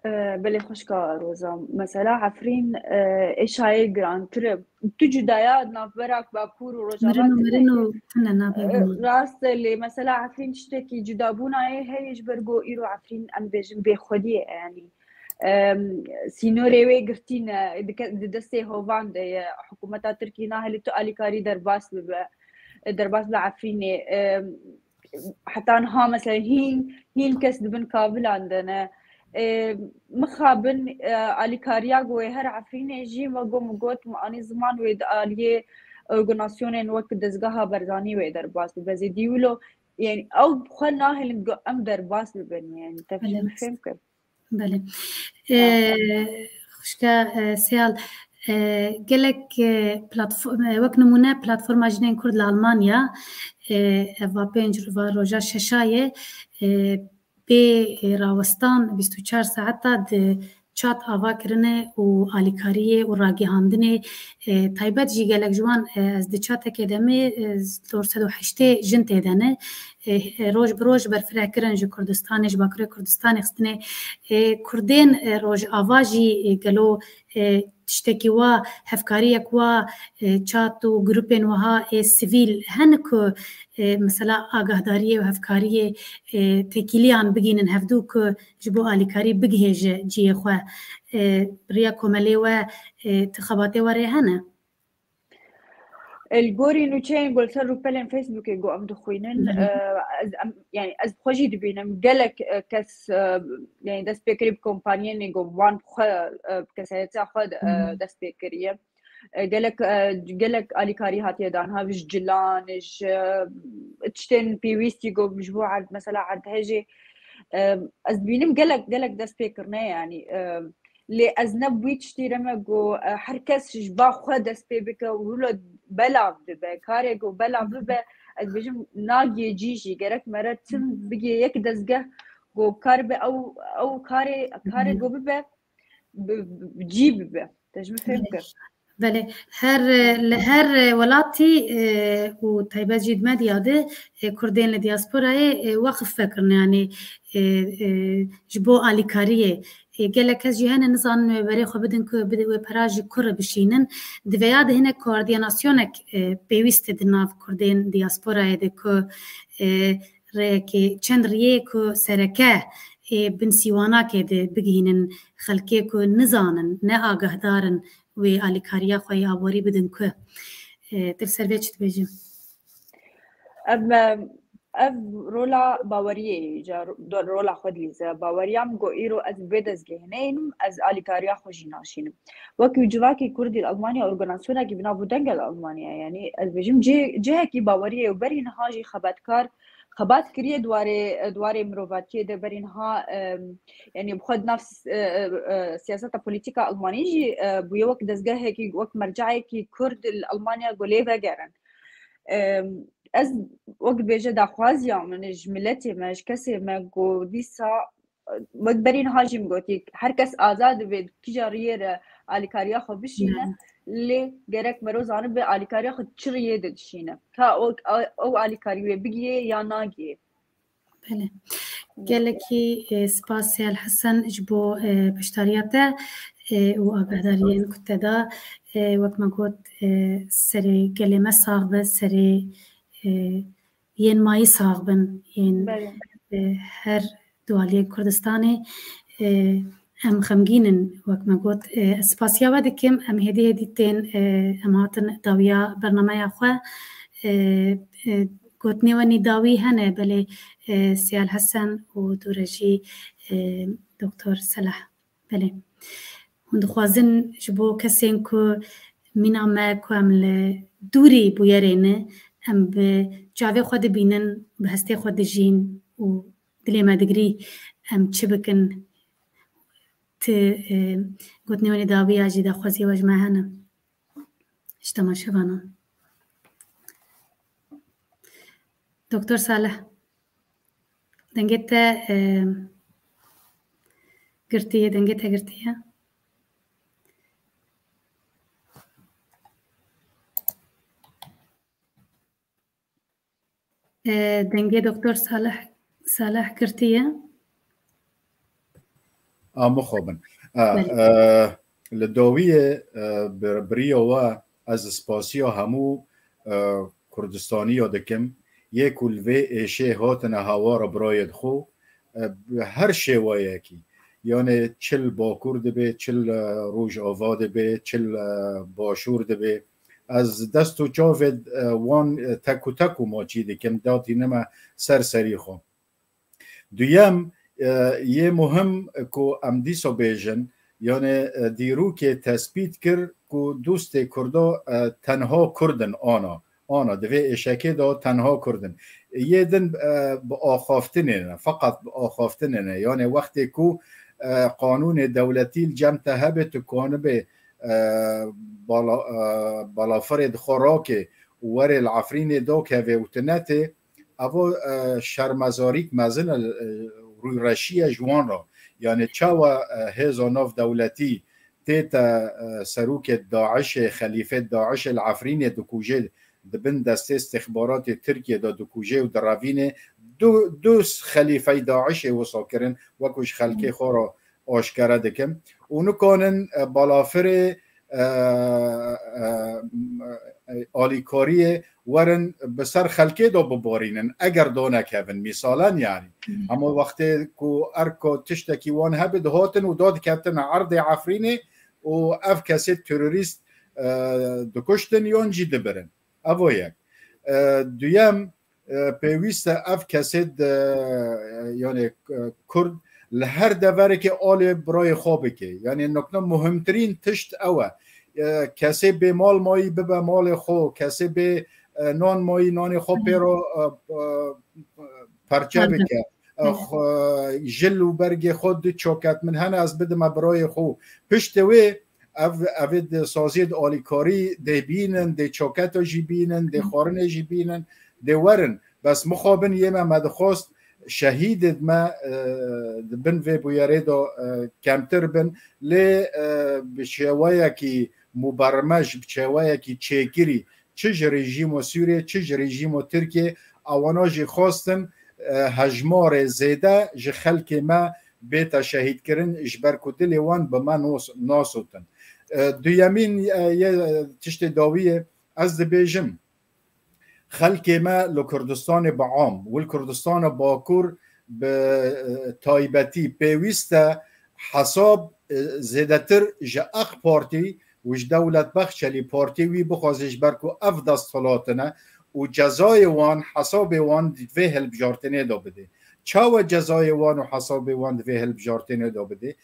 E, belê xwişka Roza. Mesela Efrîn, e, êşayê girantir e. Tu cudaya navbera Bakur û Rojava Mirin û tune mirin ye. Û tune nabê E, bûn. Rast e, lê mesela Efrîn tiştekî cudabûna ye heye ji ber ku îro Efrîn, em bêjin, bêxwedî ye, yanî. Em, sînorê wê girtî ne, di ke-, di destê hovan de ye. Hikûmeta Tirkî nahêle tu alîkarî derbas bibe, derbas bi Efrînê. Em, heta niha mesela hîn, hîn kes di bin kavilan de ne. E, mixabin, e, alîkariya ku wê her Efrînê jî, me got, min got, min anî ziman wê di aliyê organasyonên wek Dezgeha Barzanî wê derbas bibe. Zêdî wilo, yani ew bi xwe nahêlin ku em derbas bibin, yani te Belê. Min fêm kir. Belê. Sağ ol. E, xwişka, e, Seyal, e, gelek, e, platfo-, e, wek nimûne Platforma Jinên Kurd li Almanya, e, ev va pênc va roja şeşa ye, e, bê, e, rawestan bîst û çar saeta di çat ava kirine û alîkariyê û ragihandinê, e, taybet jî gelek ji wan, e, ez di çatekê de me, e, dor sed û heştê jin tê de ne. E, e, roj bi roj berfireh kirin ji Kurdistanê, ji Bakurê Kurdistanê xistinê. E, Kurdên, e, Rojava jî, e, gelo, e, tiştekî wa, hevkariyek wa, e, çat û grûpên wiha ê sivîl hene ku, e, mesela agahdariyê û hevkariyê, e, têkîliyan bigînin hevdû ku ji bo alîkarî bigihêje cihê xwe. E, bi riya komelê we, e, ti xebatê we rê hene? Li gorî nûçeyên ku li ser rûpelên Facebookê ku em dixwînin, Hı hı. e, ez, em, yani ez bi xwe jî dibînim gelek, e, kes, e, yani dest pê kirî bi kompaniyên ku wan bi xwe, e, bi kesayetiya xwe de, e, Hı hı. dest pê kiriye. E, gelek, e, gelek alîkarî hatiye dan, ha, ji cilan, ji, e, tiştên pêwîstî ku ji bo erd-, mesela erdhejê, e, ez dibînim gelek, gelek dest pê kirine, yani, e, lê ez ne bi wî tiştî re me ku, e, her kes ji ba xwe dest pê bike û wilo belav bibe. Karê ku belav bibe, ez bêjim, nagiye cî jî. Gerek mere tim bigiye yek dezgeh ku karibe ew, ew karê, karê Hı. ku bibe, bi, bi, bi cî bibe. Te ji min fêm Belê. kir. Belê. Her, e, li her, e, welatî, e, û taybet jî di medya de, e, Kurdên li diasporayê, e, weqf vekirine, yanî, e, e, ji bo alîkariyê. E, gelek kes jî hene nizanin wê berê xwe bidin ku bide wê pera ji kur re bişînin. Di vêya de hinek koordînasyonek, e, pêwîst e di nav Kurdên diasporayê de ku, e, rêyekê çend riyê ku sereke ê bin sîwanakê de bigihînin xelkê ku nizanin, ne agahdar in wê alîkariya xwe yê aborî bidin ku. E, tu li ser vê çi dibêjî? Ev, e, ev rola baweriyê ye, ca ro-, rola xwe dilîze. Baweriya min ku îro ez bi vê dezgehê neynim, ez alîkariya xwe jî naşînim. Wekî civakî Kurdî li Almanya, organîzasyonekî bi nav û deng e li Almanya, yanî ez bêjim cih-, cihekî baweriyê û berî niha jî xebatkar, xebat kiriye di warê, di warê mirovatiyê de berî niha, em, yanî bi xwe di nav sis-, e, e, e, siyaseta polîtîka Almanî jî, e, bûye wek dezgehekî, wek merceyekî Kurd li Almanya ku lê vegerin. Em, ez wek dibêje daxwaziya min ji miletê me, ji kesê me ku dîsa wek berî niha jî min gotî, her kes azad dibe, kîja riyê re alîkariya xwe bişîne, Ne. lê gerek mero zanibe alîkariya xwe çi riyê de dişîne. Ka o, ew alîkarî wê bigiyê ya nagiyê. Belê. Gelekî, e, spas Seyal Hesen ji bo, e, beşdariya te, e, û agahdariyên ku te da. E, wek me got, e, serê gelê me sax be, serê, e, yên mayî sax bin, yên, Belê. e, her dualiyê Kurdistanê, e, em xemgîn in, wek me got. E, ez spasiya we dikim, em hêdî hêdî tên, e, em hatin dawiya bernameya xwe. E, e, gotinê we nî dawî hene, belê, e, Siyal Hesen û dûre jî, e, Doktor Selah. Belê. Hûn dixwazin ji bo kesên ku mîna me ku em li dûrî bûyerê ne, em bi çavê xwe dibînin, bi hestê xwe dijîn û dilê me digirî, em çi bikin? Ti, e, gotinê we nî dawî ya jî daxwaziya we ji me hene? Ji temaşevanan. Doktor Salih, dengê te, e, girtiye, dengê te girtiye. E, dengê Doktor Salih, Salih girtiye. A, mixabin. A, Belê. e, li dawiyê, e, bi, biriya we ez spasiya hemû, e, Kurdistaniya dikim. Yê ku li vê êşê hatine hawara birayê xwe, e, bi her şêweyekî. Yani çi li Bakur dibe, çi li, e, Rojava dibe, çi li, e, Başûr dibe. Ez dest û çavê, e, wan, e, tek û tek û maçî dikim, datînime ser serî xwe. Duyem, e, yê muhim ku em dîsa bêjin, yani, e, dîrokê tespît kir ku dostê Kurda, e, tenha Kurd in ana. Ana, di vê êşekê de tenha Kurd in. Yê din, e, bi axaftinê ne, feqet bi axaftinê ne. Yani wextê ku, e, qanûnê dewletî li cem te hebe, tu kanibê, e, bala-, e, balafirê di xwe rakê û werê li Efrînê dakevê û tu netê, evo, e, şermezarîk mezin e, e, rûyreşî ye ji wan re. Yani çawa, e, hêza nav dewletî tête, e, serokê DAIŞê, xelîfê DAIŞê li Efrînê dikuje, di bin destê istixbaratê Tirkiyê de dikuje û direvîne, du, du xelîfey DAIŞê wisa kirin, wekû ji xelkê xwe re aşkere dikim. Û nikanin, e, balafirê, e, e, e, alîkariyê werin bi ser xelkê de bibarînin, eger danekevin, mîsalen yani. Hı hı. Ama wextê ku erko tiştekî wan hebe, dihatin û dadiketin erdê Efrînê û ev kesê terorîst, e, dikuştin yan jî dibirin. Evo yek. E, duyem, e, pêwîst e ev kesê de, e, yani, e, Kurd li her deverekê alê birayê xwe bike. Yani nokta muhimtirîn tişt ew e. E, kesê bê mal mayî bibe malê xwe, kesê bê, e, nan mayî nanê xwe pê re, e, e, perçe bike. E, xwe, jil û bergê xwe du çoket min hene ez bidime birayê xwe. Piştê wê ev, evê di saziyê di alîkarî dê bînin, dê çoketa jî bînin, dê xwarinê jî bînin, dê werin. Bes mixabin yê me, me dixwast şehîdê me, e, di bin vê bûyerê de, e, kemtir bin. Lê, e, bi şêweyekî mubermej, bi şêweyekî çêkirî, çi ji rejîmo Sûriyê, çi ji rejîmo Tirkiyê, ewana jî xwestin, e, hejmarê zêde ji xelkê me bête şehîdkirin, ji ber ku dilê wan bi me nos-, nasotin. E, duyemîn, e, yê, e, tiştê dawiyê ez dibêjim, xelkê me li Kurdistanê bi am, û li Kurdistana Bakur bi, e, taybetî pêwîst e hesab, e, zêdetir ji AK Partî û ji Dewlet Bahçelî, partiyê wî bixwaze, ji ber ku ev desthilat in e û cezayê wan, hesabê wan di vê hilbijartinê de bidê. Çawa cezayê wan û hesabê wan di vê hilbijartinê de bidê?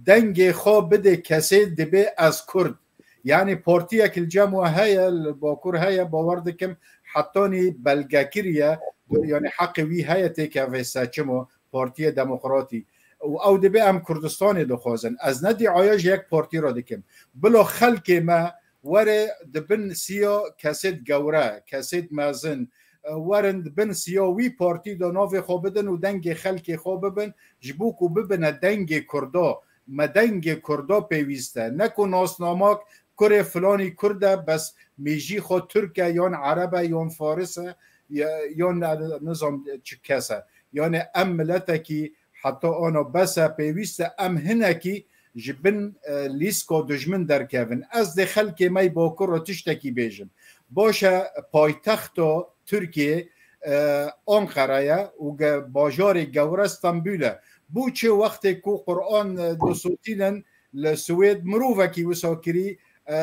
Dengê xwe bidê kesê dibê ez Kurd. Yani partiyek li cem we heye, li Bakur heye, bawer dikim hetanî belgekiriye, yani heqê wî heye têkeve seçim û Partiya Demokratî. Û ew dibê em Kurdistanê dixwazin. Ez ne dîaya ji yek partî re dikim. Bila xelkê me were di bin siya kesêt gewre, kesêt mezin, e, werin di bin siya wî partî de navê xwe bidin û dengê xelkê xwe bibin, ji bo ku bibine dengê Kurda. Me dengê Kurda pêwîst e. Ne ku nasnamak kurê filanî Kurd e, bes mêjî xwe Tirk e, yan Ereb e, yan Faris e, ya, yan ne, nizam çi kes e. Yani em miletekî heta ana bes e, pêwîst e em hinekî ji bin, e, lîska dijmin derkevin. Ez dê xelkê me yê Bakur re tiştekî bêjim. Baş e, paytexta Tirkiyê, e, Ankara ye û ge-, bajarê gewre Stenbûl e. Bo çi wextê ku Quran, e, disotînin li Swêd mirovekî wisa kirî, e,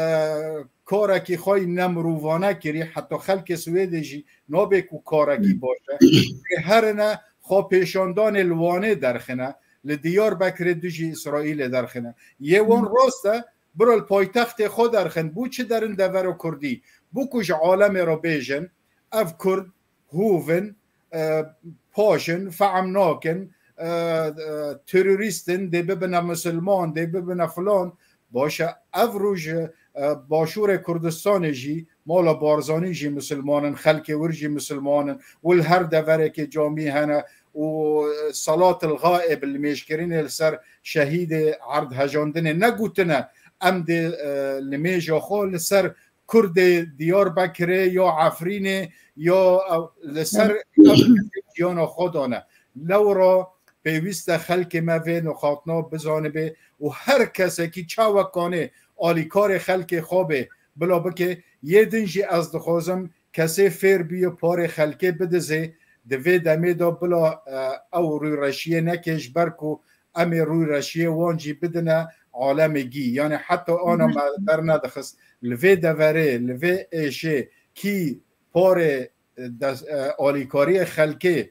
karekî xwe yî nemirovane kirî, heta xelkê Swêdê jî nabe ku karekî baş e. Lê herine xwe pêşandanê li Wanê derxine, li Diyarbekirê dijî Îsraîlê derxine. Yê wan rast e, bira li paytextê xwe derxin, bû çi derin devera Kurdî? Bû ku ji alemê re bêjin, ev Kurd hûv in, e, paş in, fehm nakin, e, e, terorîst in, dê bibine misilman, dê bibine filan. Baş e, ev roj, e, Başûrê Kurdistanê jî, mala Barzanî jî misilman in, xelkê wir jî misilman in, û li her deverekê camî hene û, e, salatil xaib, limêjkirinê li ser şehîdê erdhejandinê negotine, em dê, e, limêja xwe li ser Kurdê Diyarbekirê ya Efrînê ya, e, li ser ev jiyana xwe dane. Lewra pêwîst e xelkê me vê nixatina bizanibe û her kesekî çawekanê alîkarê xelkê xwe bê, bila bike. Yê din jî ez dixwazim kesê fêr bûye parê xelkê bidizê, di vê demê de bila, e, ew rûyreşiyê neke, ji ber ku em ê rûyreşiyê wan jî bidine alemê gî. Yanî heta ana me dernedixist. Li vê deverê, li vê êşê kî parê, e, des-, e, alîkariyê xelkê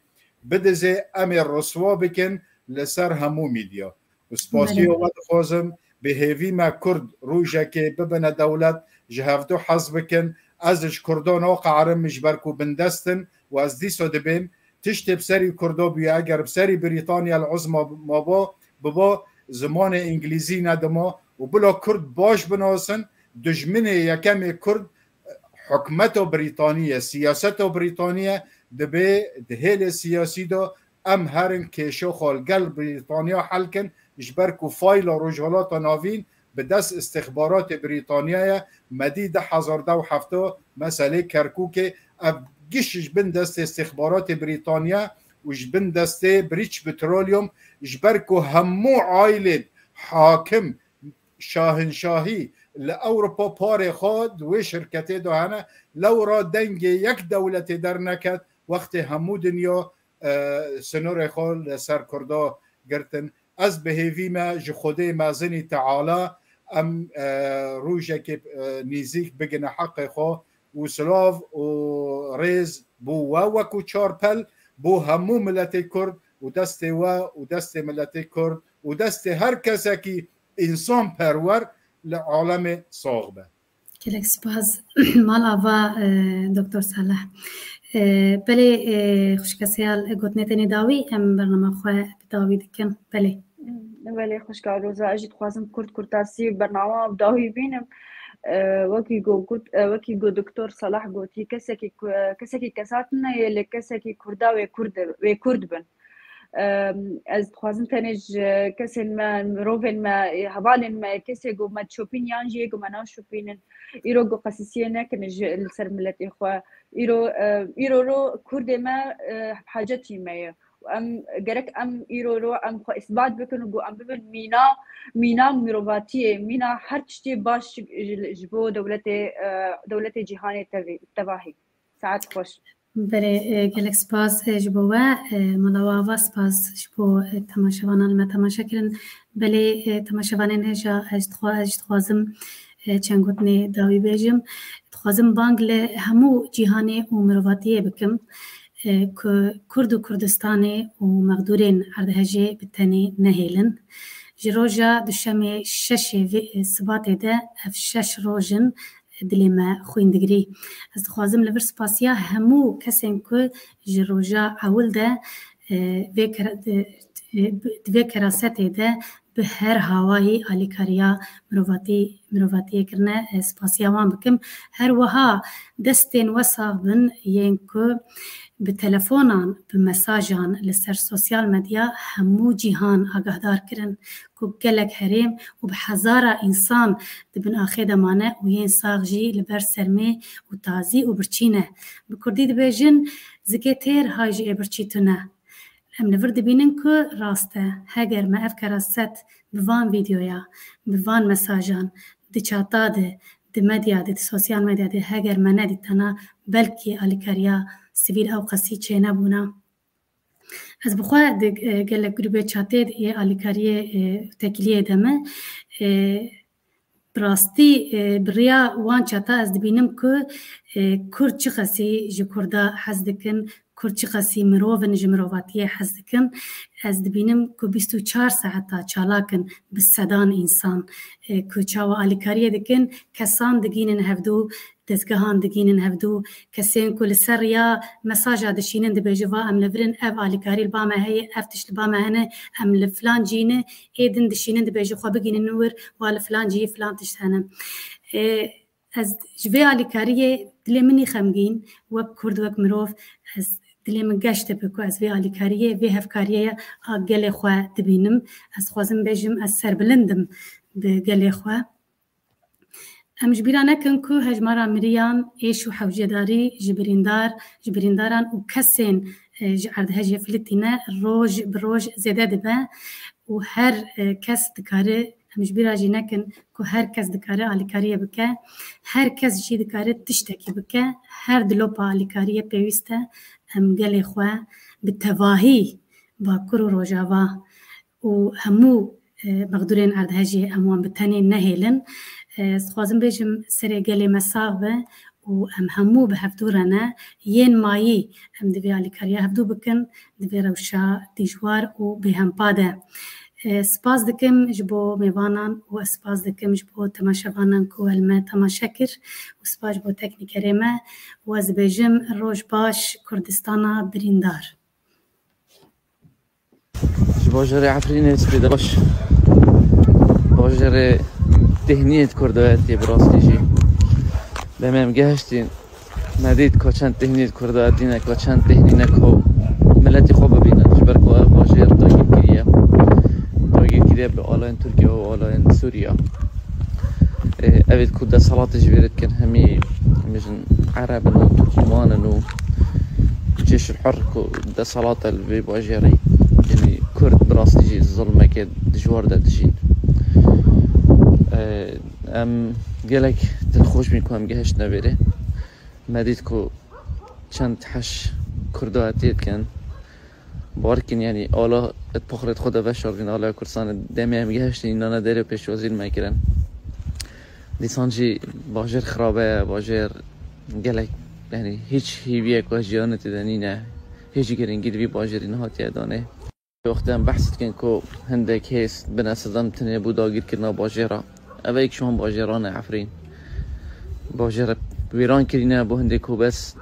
bidizê, em ê riswa bikin li ser hemû medya. Û spasiya we dixwazim, bi hêvî me Kurd rojekê bibine dewlet, ji hevdu hez bikin. Ez ji Kurdan naqeherim, ji ber ku bindest in û ez dîsa dibêm, tiştê bi serî Kurda bûye, eger bi serî Brîtanya li Uzma maba, biba, zimanê Îngilîzî nedima û bila Kurd baş binasin, dijminê yekemê Kurd hikûmeta Brîtanî ye, siyaseta Brîtanî ye, dibê di hêlê siyasî de em herin kêşa xwe li gel Brîtanya hel kin, ji ber ku fayla Rojhilata Navîn bi dest îstixbaratê Brîtanya ye. Me dî du hezar deh û heft meselê Kerkûkê, ev giş ji bin destê îstixbaratê Brîtanya û ji bin destê British Petroleum, ji ber ku hemû aîlên hakim, şahinşahî li Ewropa parê xwe di wê şirketê de hene, lewra dengê yek dewletê derneket, wextê hemû dinya, e, sinorê xwe li ser Kurda girtin. Ez bi hêvî me ji Xwedê mezinî Teala em, e, rojekê, e, nîzîk bigine heqê xwe û silav û rêz bo we wekû çar pel, bo hemû miletê Kurd û destê we û destê miletê Kurd û destê her kesekî însanperwer li alemê sax be. Gelek spas. Mal ava, e, Doktor Salih. E, belê, e, xwişka Seyal, gotinê tenê dawî, em bernama xwe bi dawî dikin. Belê. Belê, xwişka Roza, ez jî dixwazim kurt kurtasî bernama bi dawî bînim. E, wekî go got, e, wekî go Doktor Salah gotî, kesekî ku-, kesekî kesat neyê, lê kesekî Kurda wê Kurd, wê Kurd bin. Em, ez dixwazim tenê ji kesên me, mirovên me, hevalên me, kesê ku me dişopîn yan jî yê ku me naşopînin, îro ku qesisiyê nekin ji, li ser miletê xwe. Îro, e, îro ro Kurdê me, e, hacetî me ye. Em, gerek em îro ro em xwe îsbat bikin û ku em bibin mîna, mîna mirovatiyê, mîna her tiştê baş ji, ji bo dewletê, e, dewletê cîhanê tevî-, tevahî. Saet xweş. Belê, e, gelek spas, e, ji bo we, e, mala we ava, spas ji bo, e, temaşevanan li me temaşe kirin. Belê, e, temaşevanên hêja, ez dixwa-, ez jî dixwazim, e, çend gotinê dawî bêjim. Dixwazim bang li hemû cîhanê û mirovatiyê bikim, e, ku Kurd û Kurdistanê û mexdûrên erdhejê bi tenê nehêlin. Ji roja duşemê şeşê vê, e, Sibatê de ev şeş roj in, dilê me xwîn digirî. Ez dixwazim li vir spasiya hemû kesên ku ji roja ewil de, e, vê kera-, e, e, di vê kerasetê de bi her hawayî alîkariya mirovatî, mirovatiyê kirine, e, spasiya wan bikim. Her wiha destên we sax bin yên ku bi telefonan, bi mesajan li ser sosyal medya hemû cîhan agahdar kirin ku gelek herêm û bi hezara însan di bin axê de mane û yên sax jî li ber sermê û tazî û birçî ne. Bi kurdî dibêjin, zikê têr hay ji ê birçî tune. Em li vir dibînin ku rast e, heger me ev keraset bi van vîdeoya, bi van mesajan, di çata de, di medya de, di sosyal medya de heger me nedîtana, belkî alîkariya sivîl ew qasî çênebûna. Ez bi xwe di, e, gelek grûbê çatê yê alîkariyê, e, tekiliyê de me, e, Bi rastî, e, bi riya wan çata ez dibînim ku, e, Kurd çiqasî ji Kurda hez dikin, Kurd çiqasî mirov in, ji mirovatiyê hez dikin. Ez dibînim ku bîst û çar saeta çalak in, bi sedan însan, e, ku çawa alîkariyê dikin, kesan digînin hevdû, dezgehan digînin hevdû, kesên ku li ser riya mesaja dişînin, dibêje, va em li vir in, ev alîkarî li ba me heye, ev tişt li ba me hene, em li filan cî ne, ê din dişînin, dibêje, xwe bigînin wir, wa li filan cî filan tişt hene. E, ez ji vê alîkariyê dilê min î xemgîn, wek Kurd, wek mirov, ez dilê min geş dibe ku ez vê alîkariyê, vê hevkariyê a gelê xwe dibînim. Ez dixwazim bêjim, ez serbilind im bi gelê xwe. Em ji bîra nekin ku hejmara miriyan, êş û hewcedarî ji birîndar, ji birîndaran û kesên, e, ji erdhejê Filistîne roj bi roj zêde dibe û her, e, kes dikare, em ji bîra jî nekin ku her kes dikare alîkariyê bike, her kes jî dikare tiştekî bike, her dilopa alîkariyê pêwîst e em gelê xwe bi tevahî Bakur û Rojava û hemû, e, mexdûrên erdhejê em wan bi tenê nehêlin. E, ez dixwazim bêjim serê gelê me sax be û em hemû bi hevdû re ne. Yên mayî em di vê alîkariya hevdû bikin, di vê rewşa dijwar û bêhempa de. E, spas dikim ji bo mêvanan û ez spas dikim ji bo temaşevanan ku li me temaşe kir û spas ji bo teknîkerê me û ez dibêjim roj baş Kurdistana birîndar. Ji bajarê Efrînê spêde baş. Bajarê têhniyê di Kurdayetê bi rastî jî. Demê em gehiştîn, me dît ka çend têhnî di Kurdayetî ne, ka çend têhnî ne ku miletî xwe bibînin. Ji ber ku ev bajêr dagîr kiriye. Dagîr kiriye bi alayên Tirkiye û alayên Sûriye. Ê, ev ê ku desthilatê ji vê re dikin, hemî, hemî jin Ereb in û Tirkîman in û Cêşul Hur ku desthilat e li vê bajêrê, yanî Kurd bi rastî jî zulmeke dijwar de dijîn. Ê, em gelek dilxweş bîn ku em gehiştine vê rê. Me dît ku çend heş Kurda etiyê dikin. Bawer kin, yanî ala et poxrê xwe de veşarvîn, ala Kurdistanê demê em gehiştin, înana derê pêşwazî li me kirin. Dîsan jî bajêr xirabe ye, bajêr gelek, yanî hiç hîviyek we jiyanê tê de nîne, hiç giringî di vî bajêrî nehatiye danê. Wextê em behs dikin ku hindek hêz bine sedem tinê bû dagîrkirina bajêra. Ev yek ji wan bajêran e Efrîn. Bajêr wêran kirîne bo hindê ku bes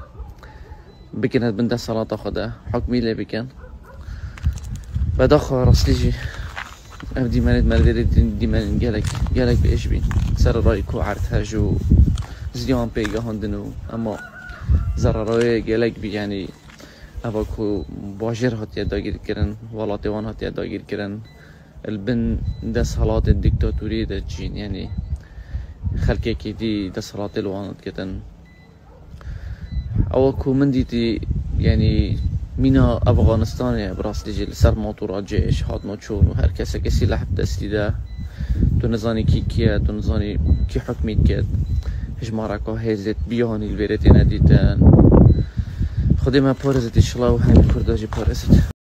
bikin bin desthilata xwe de, hukmî lê bikin. Bedaxwe rastî jî ev dîmenê di me li vê rê dî-, dîmenên gelek, gelek bi êş bîn. Sererayî ku erdhej û ziyan pê gihandin û ema zerarayê gelek bî, yanî eva ku bajêr hatiye dagîrkirin, welatê wan hatiye dagîrkirin, li bin desthilatê dîktatoriyê de dijîn, yanî xelkekî dî desthilatê li wan digitin. Ewa ku min dîtî, yanî mîna Efxanistanê ye, bi rastî jî li ser motora cêş hatina çûn û her keseke sîleh bi destî de. Tu nizanî kî kî ye, tu nizanî kî hukmî dike. Hijmareka hêzê biyanî li vê rê têne dîtin. Xwedê me parêzit, înşallah û hemî Kurda jî parêzit.